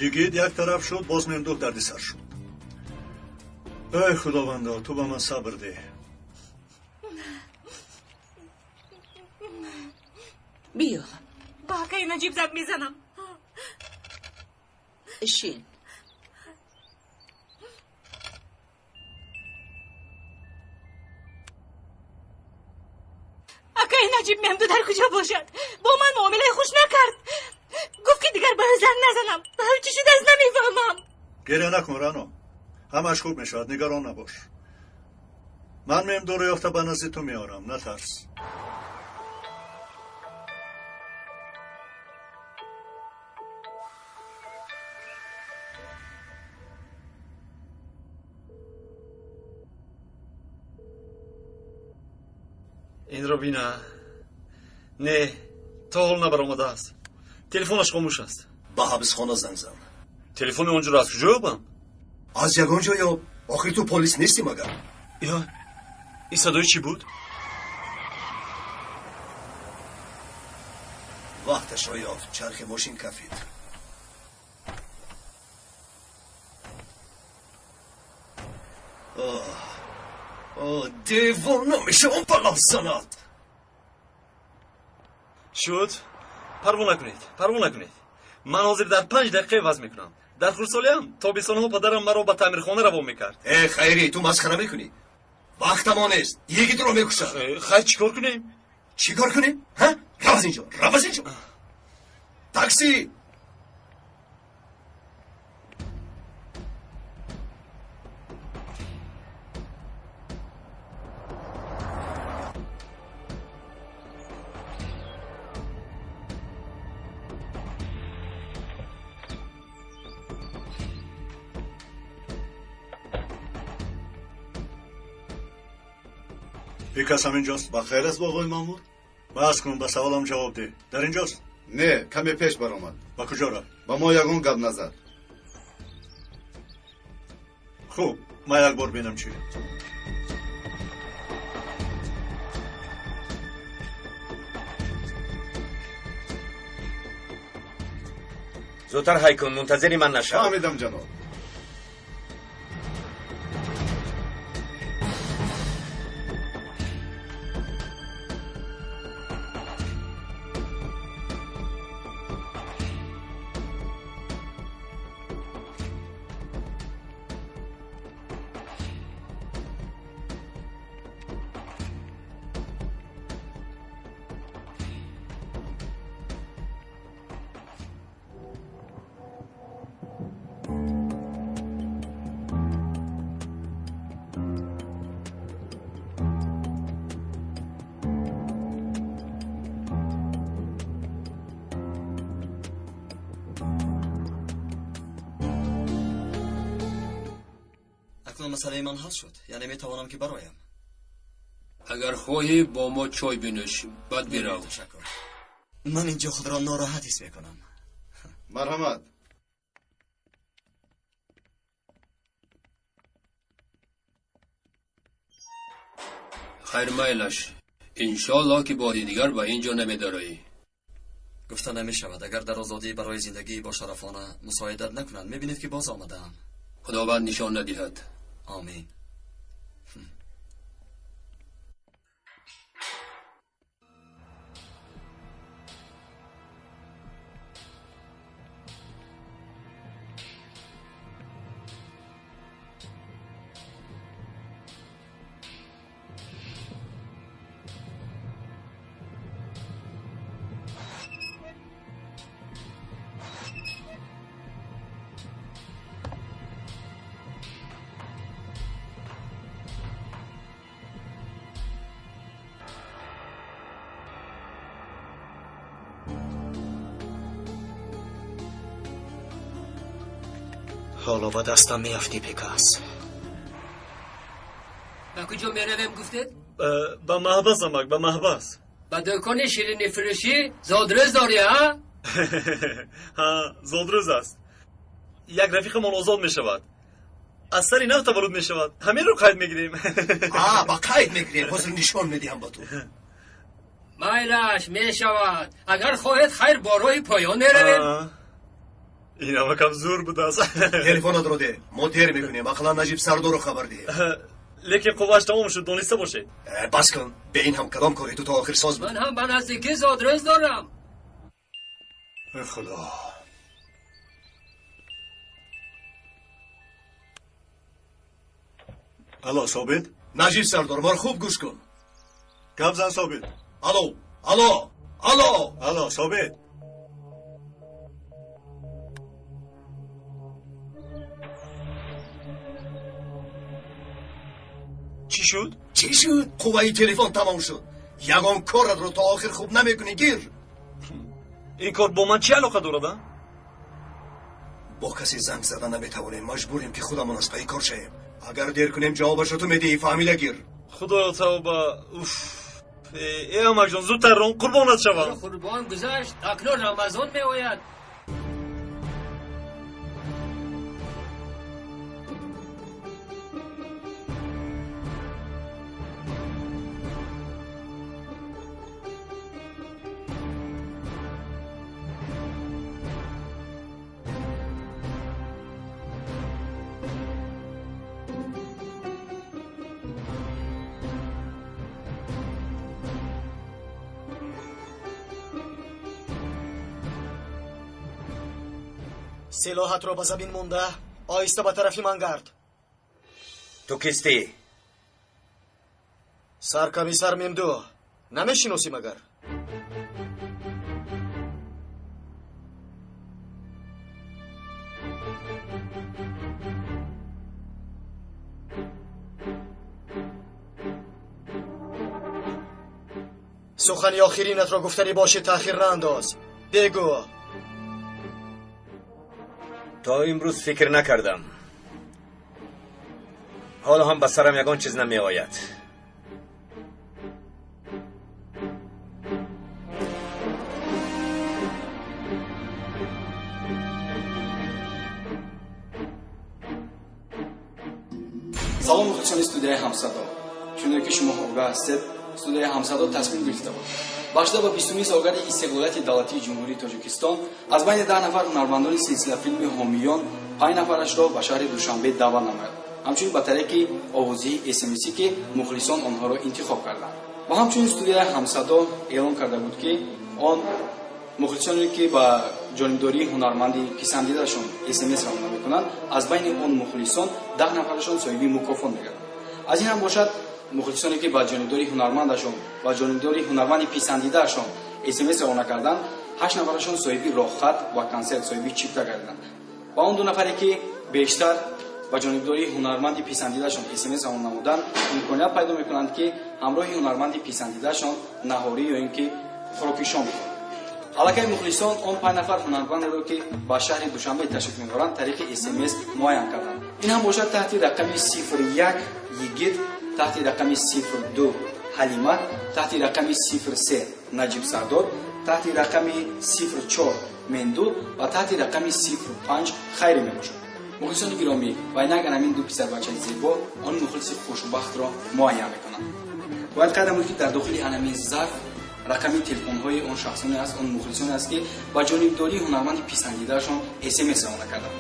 Йигит як тараф шуд, боз Мемдуҳ дардисар шуд. Эй худовандо, ту ба ман сабр деҳ. Биё. Ба акаи Наҷиб занг мезанам. Шин. Акаи Наҷиб, Мемду дар куҷо бошад? Бо ман муомилаи хуш накард. Гуфт, ки дигар ба ӯ занг назанам. Ба ӯ чӣ шудааст, намефаҳмам. Гиря накун, Рано, ҳамаш хуб мешавад, нигарон набош. Ман Мемдуро ёфта ба назди ту меорам, натарс. Инро бина. Не, то ҳол набаромадааст. Телефонаш хомӯш аст. Ба ҳабсхона занг зан. Телефони он ҷоро аз куҷо ёбам? Аз ягон ҷо ёб. Охир ту полис нестӣ магар? Ё, ин садои чӣ буд? Вақташро ёфт, чархи мошин кафид. Девона мешавам, балозанад. Шуд, парво накунед, парво накунед. Ман ҳозир дар 5 дақиқа иваз мекунам. Дар хурдсолиам тобистонҳо падарам маро ба таъмирхона равон мекард. Э хайрӣ, ту масхара мекунӣ? Вақтамон нест, йигитро мекушад. Хайр, чӣ кор кунем? Чӣ кор кунем? Ҳа, рав аз инҷо, рав аз инҷо. Такси! Пикас ҳаминҷост? Ба хайр аст, боғои маъмур? Бас кун, ба саволам ҷавоб деҳ. Дар инҷост? Не, каме пеш баромад. Ба куҷо рафт? Ба мо ягон гап назад. Хуб, ман як бор бинам чӣ. Зудтар ҳай кун, мунтазири ман нашав. Фаҳмидам, ҷаноб. Акнун масъалаи ман ҳал шуд, яъне метавонам ки бароям. Агар хоҳӣ, бо мо чой бинӯш, баъд бирав. Ташаккур. Ман инҷо худро нороҳат ҳис мекунам. Марҳамат. Хайр, майлаш. Иншоаллоҳ, ки бори дигар ба ин ҷо намедароӣ. Гуфта намешавад, агар дар озодӣ барои зиндагӣ бошарафона мусоидат накунанд, мебинед ки боз омадаам. Худованд нишон надиҳад. Омин. Ҳоло ба дастам меафтӣ, Пекас. Ба куҷо меравем, гуфтед? Ба маҳбас, амак, ба маҳбас. Ба дукони ширинифурӯшӣ зодрӯз дорӣ, ҳа? Ҳа, зодрӯз аст. Як рафиқамон озод мешавад, аз сари нав таваллуд мешавад, ҳаминро қайд мегирем. А, ба қайд мегирем, ҳозир нишон медиҳам ба ту. Майлаш, мешавад. Агар хоҳед, хайр, бо роҳи поён меравем. Ин амакам зур будааст. Телефонатро де, мо дер мекунем, ақаллан Наҷиб сардорро хабар диҳем. Лекин қуввааш тамом шуд, дониста бошед. Бас кун, бе ин ҳам кадом кори ту то охир соз буд. Ман ҳам ба наздикӣ зодрӯз дорам. Эй худо! Алло, Собит? Наҷиб сардор, маро хуб гӯш кун. Гап зан, Собит. Алло, алло, алло. Алло, Собит. Чӣ шуд? Чӣ шуд? Қувваи телефон тамом шуд. Ягон коратро то охир хуб намекунӣ, гир. Ин кор бо ман чӣ алоқа дорад, а? Бо касе занг зада наметавонем, маҷбурем ки худамон аз пайи кор шавем. Агар дер кунем, ҷавобашро ту медиҳӣ, фаҳмида гир. Худоё, тавба. Уф. Э, амакҷон, зудтар рон, қурбонат шавам. Қурбон гузашт, акнун Рамазон меояд. Силоҳатро ба замин монда, оҳиста ба тарафи ман гард. Ту кистӣ? Саркомиссар Мемду. Намешиносӣ магар? Сухани охиринатро гуфтанӣ бошӣ, таъхир наандоз, бегӯ. То имрӯз фикр накардам. Ҳоло ҳам ба сарам ягон чиз намеояд. Салом, мухлисони студияи Ҳамсадо. Чуне ки шумо огаҳ ҳастед, студияи Ҳамсадо тасмим гирифта буд бахшида ба 20-умин солгарди истиқлолияти давлатии Ҷумҳурии Тоҷикистон аз байни 10 нафар ҳунармандони силсилафилми Ҳомиён 5 нафарашро ба шаҳри Душанбе даъват намояд, ҳамчунин ба тариқи овозии смс ки мухлисон онҳоро интихоб карданд. Ва ҳамчунин студияи Ҳамсадо эълон карда буд, ки он мухлисоне ки ба ҷонибдории ҳунарманди писандидашон смс равона мекунанд, аз байни он мухлисон 10 нафарашон соҳиби мукофот мегарданд. Аз ин ҳам бошад, мухлисоне ки ба ҷонибдории ҳунармандашон ва ҷонибдории ҳунарманди писандидаашон смс равона карданд, 8 нафарашон соҳиби роҳхат ва консерт, соҳиби чипта гардиданд. Ва он 2 нафаре ки бештар ба ҷонибдории ҳунарманди писандидаашон смс равона намуданд, имконият пайдо мекунанд, ки ҳамроҳи ҳунарманди писандидаашон наҳорӣ ё ин ки хӯроки шом бихӯранд. Аллакай мухлисон он 5 нафар ҳунармандеро, ки ба шаҳри Душанбе ташриф мебаранд, тариқи смс муайян карданд. Ин ҳам бошад таҳти рақами 01 Йигит, таҳти рақами 02 Ҳалима, таҳти рақами 03 Наҷиб Сардор, таҳти рақами 04 Менду ва таҳти рақами 05 Хайрӣ мебошад. Мухлисони гиромӣ, ва инак анамин ду писарбачаи зебо он мухлиси хушбахтро муайян мекунанд. Бояд қайд намуд, ки дар дохили анамин зарф рақами телефонҳои он шахсоне аст, он мухлисоне аст, ки ба ҷонибдории ҳунарманди писандидаашон смс равона карданд.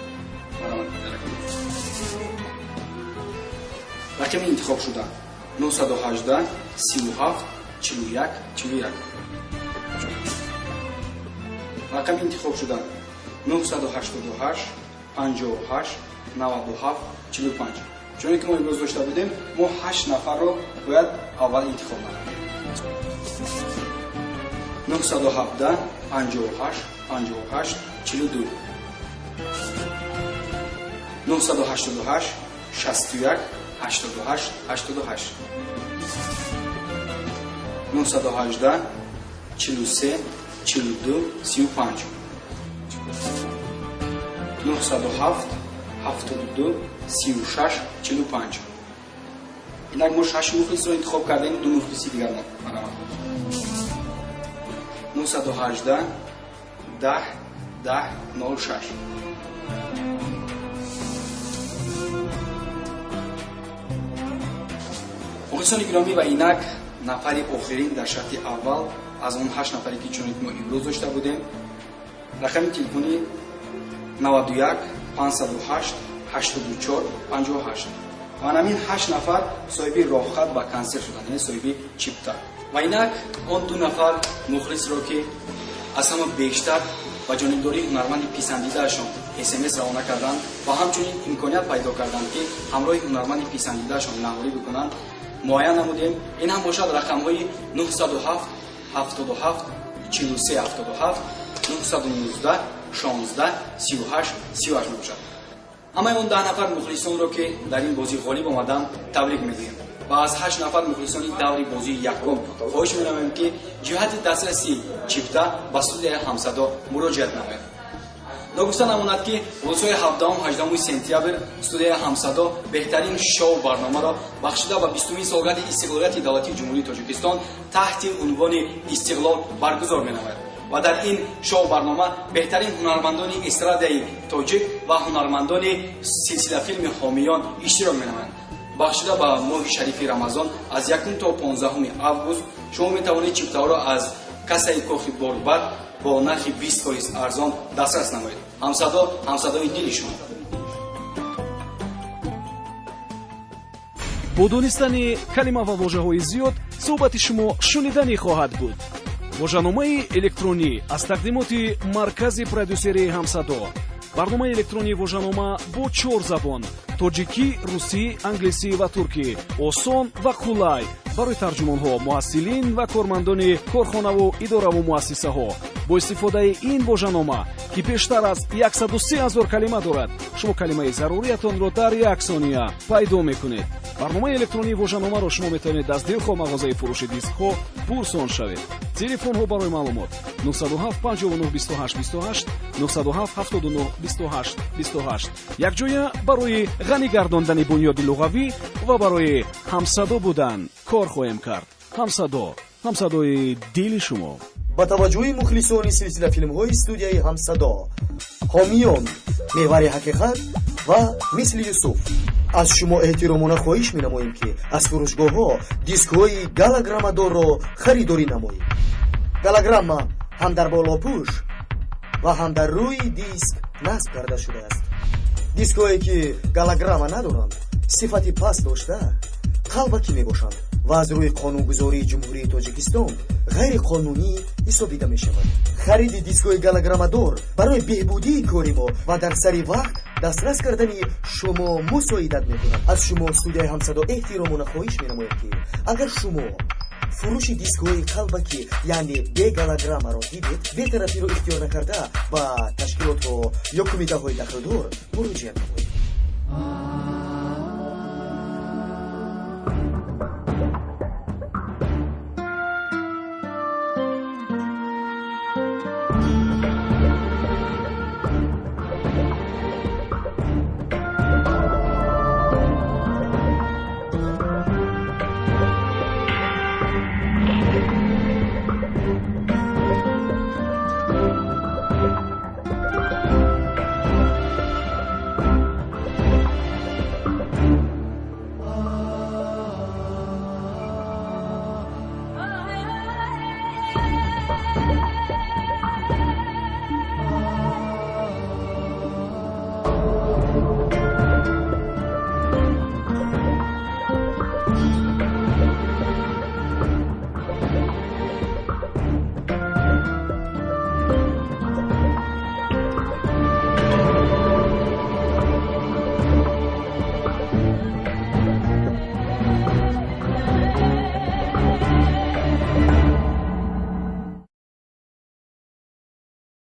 Рақами интихобшуда 918 37 41 41. Рақами интихобшуда 988 58 97 45. Чуне ки мо имрӯз дошта будем, мо 8 нафарро бояд аввал интихоб намоем. 917 58 58 42, 988 61 88 88, 918 43 42 35, 907 72 36 45. Инак мо шаш мухлисро интихоб кардем, ду мухлиси дигар марамад. 918 10 10 06. Мухлисони гиромӣ, ва инак нафари охирин дар шарти аввал аз он ҳашт нафаре ки чуне ки мо имрӯз дошта будем, рақами телефони 91 508 84 58. Ва ҳамин ҳашт нафар соҳиби роҳхат ба консерт шуданд, яъне соҳиби чипта. Ва инак он ду нафар мухлисро, ки аз ҳама бештар ба ҷонибдории ҳунарманди писандидаашон смс равона карданд ва ҳамчунин имконият пайдо карданд, ки ҳамроҳи ҳунарманди писандидаашон наҳорӣ бикунанд, муайян намудем. Ин ҳам бошад рақамҳои 907 77 43 77, 919 16 38 38 мебошад. Ҳамаи он 10 нафар мухлисонро, ки дар ин бозӣ ғолиб омаданд, табрик мегӯем ва аз ҳашт нафар мухлисони даври бозии якум хоҳиш менамоем, ки ҷиҳати дастраси чипта ба студияи Ҳамсадо муроҷиат намояд. Ногуфта намонад, ки рӯзҳои 17-18 сентябр студияи Ҳамсадо беҳтарин шоу барномаро бахшида ба 20-умин солгарди истиқлолияти давлатии Ҷумҳурии Тоҷикистон таҳти унвони «Истиқлол» баргузор менамояд. Ва дар ин шоу барнома беҳтарин ҳунармандони эстрадаи тоҷик ва ҳунармандони силсилафилми Ҳомиён иштирок менамоянд. Бахшида ба моҳи шарифи Рамазон аз 1 то 15 август шумо метавонед чиптаҳоро аз кассаи кохи Борбад бо нархи 20% арзон дастрас намоед. Ҳамсадо, ҳамсадои дили шумо. Бо донистани калима ва вожаҳои зиёд суҳбати шумо шуниданӣ хоҳад буд. Вожаномаи электронӣ аз тақдимоти маркази продюсерии Ҳамсадо. Барномаи электронии вожанома бо чор забон: тоҷикӣ, русӣ, англисӣ ва туркӣ, осон ва қулай барои тарҷумонҳо, муҳассилин ва кормандони корхонаву идораву муассисаҳо. Бо истифодаи ин вожанома, ки бештар аз 103 ҳазор калима дорад, шумо калимаи заруриятонро дар як сония пайдо мекунед. Барномаи электронии вожаномаро шумо метавонед аз дилхоҳ мағозаи фурӯши дискҳо пурсон шавед. Телефонҳо барои маълумот: 907 59 28 28, 907 79 28 28. Якҷоя барои ғанӣ гардондани бунёди луғавӣ ва барои ҳамсадо будан кор хоҳем кард. Ҳамсадо, ҳамсадои дили шумо. Ба таваҷҷӯҳи мухлисони силсилафилмҳои студияи Ҳамсадо Ҳомиён, Меҳвари ҳақиқат ва Мисли Юсуф аз шумо эҳтиромона хоҳиш менамоем, ки аз фурӯшгоҳҳо дискҳои галограммадорро харидорӣ намоед. Голограмма ҳам дар болопӯш ва ҳам дар рӯи диск насб карда шудааст. Дискҳое, ки голограмма надоранд, сифати паст дошта, қалбакӣ мебошанд ва аз рӯи қонунгузории Ҷумҳурии Тоҷикистон ғайриқонунӣ ҳисобида мешавад. Хариди дискҳои голограммадор барои беҳбудии кори мо ва дар сари вақт дастрас кардани шумо мусоидат мекунад. Аз шумо студияи Ҳамсадо эҳтиромона хоҳиш менамояд, ки агар шумо фурӯши дискҳои қалбакӣ, яъне беголограммаро дидед, бетарафиро ихтиёр накарда, ба ташкилотҳо ё кумитаҳои дахлдор муроҷиат намоед.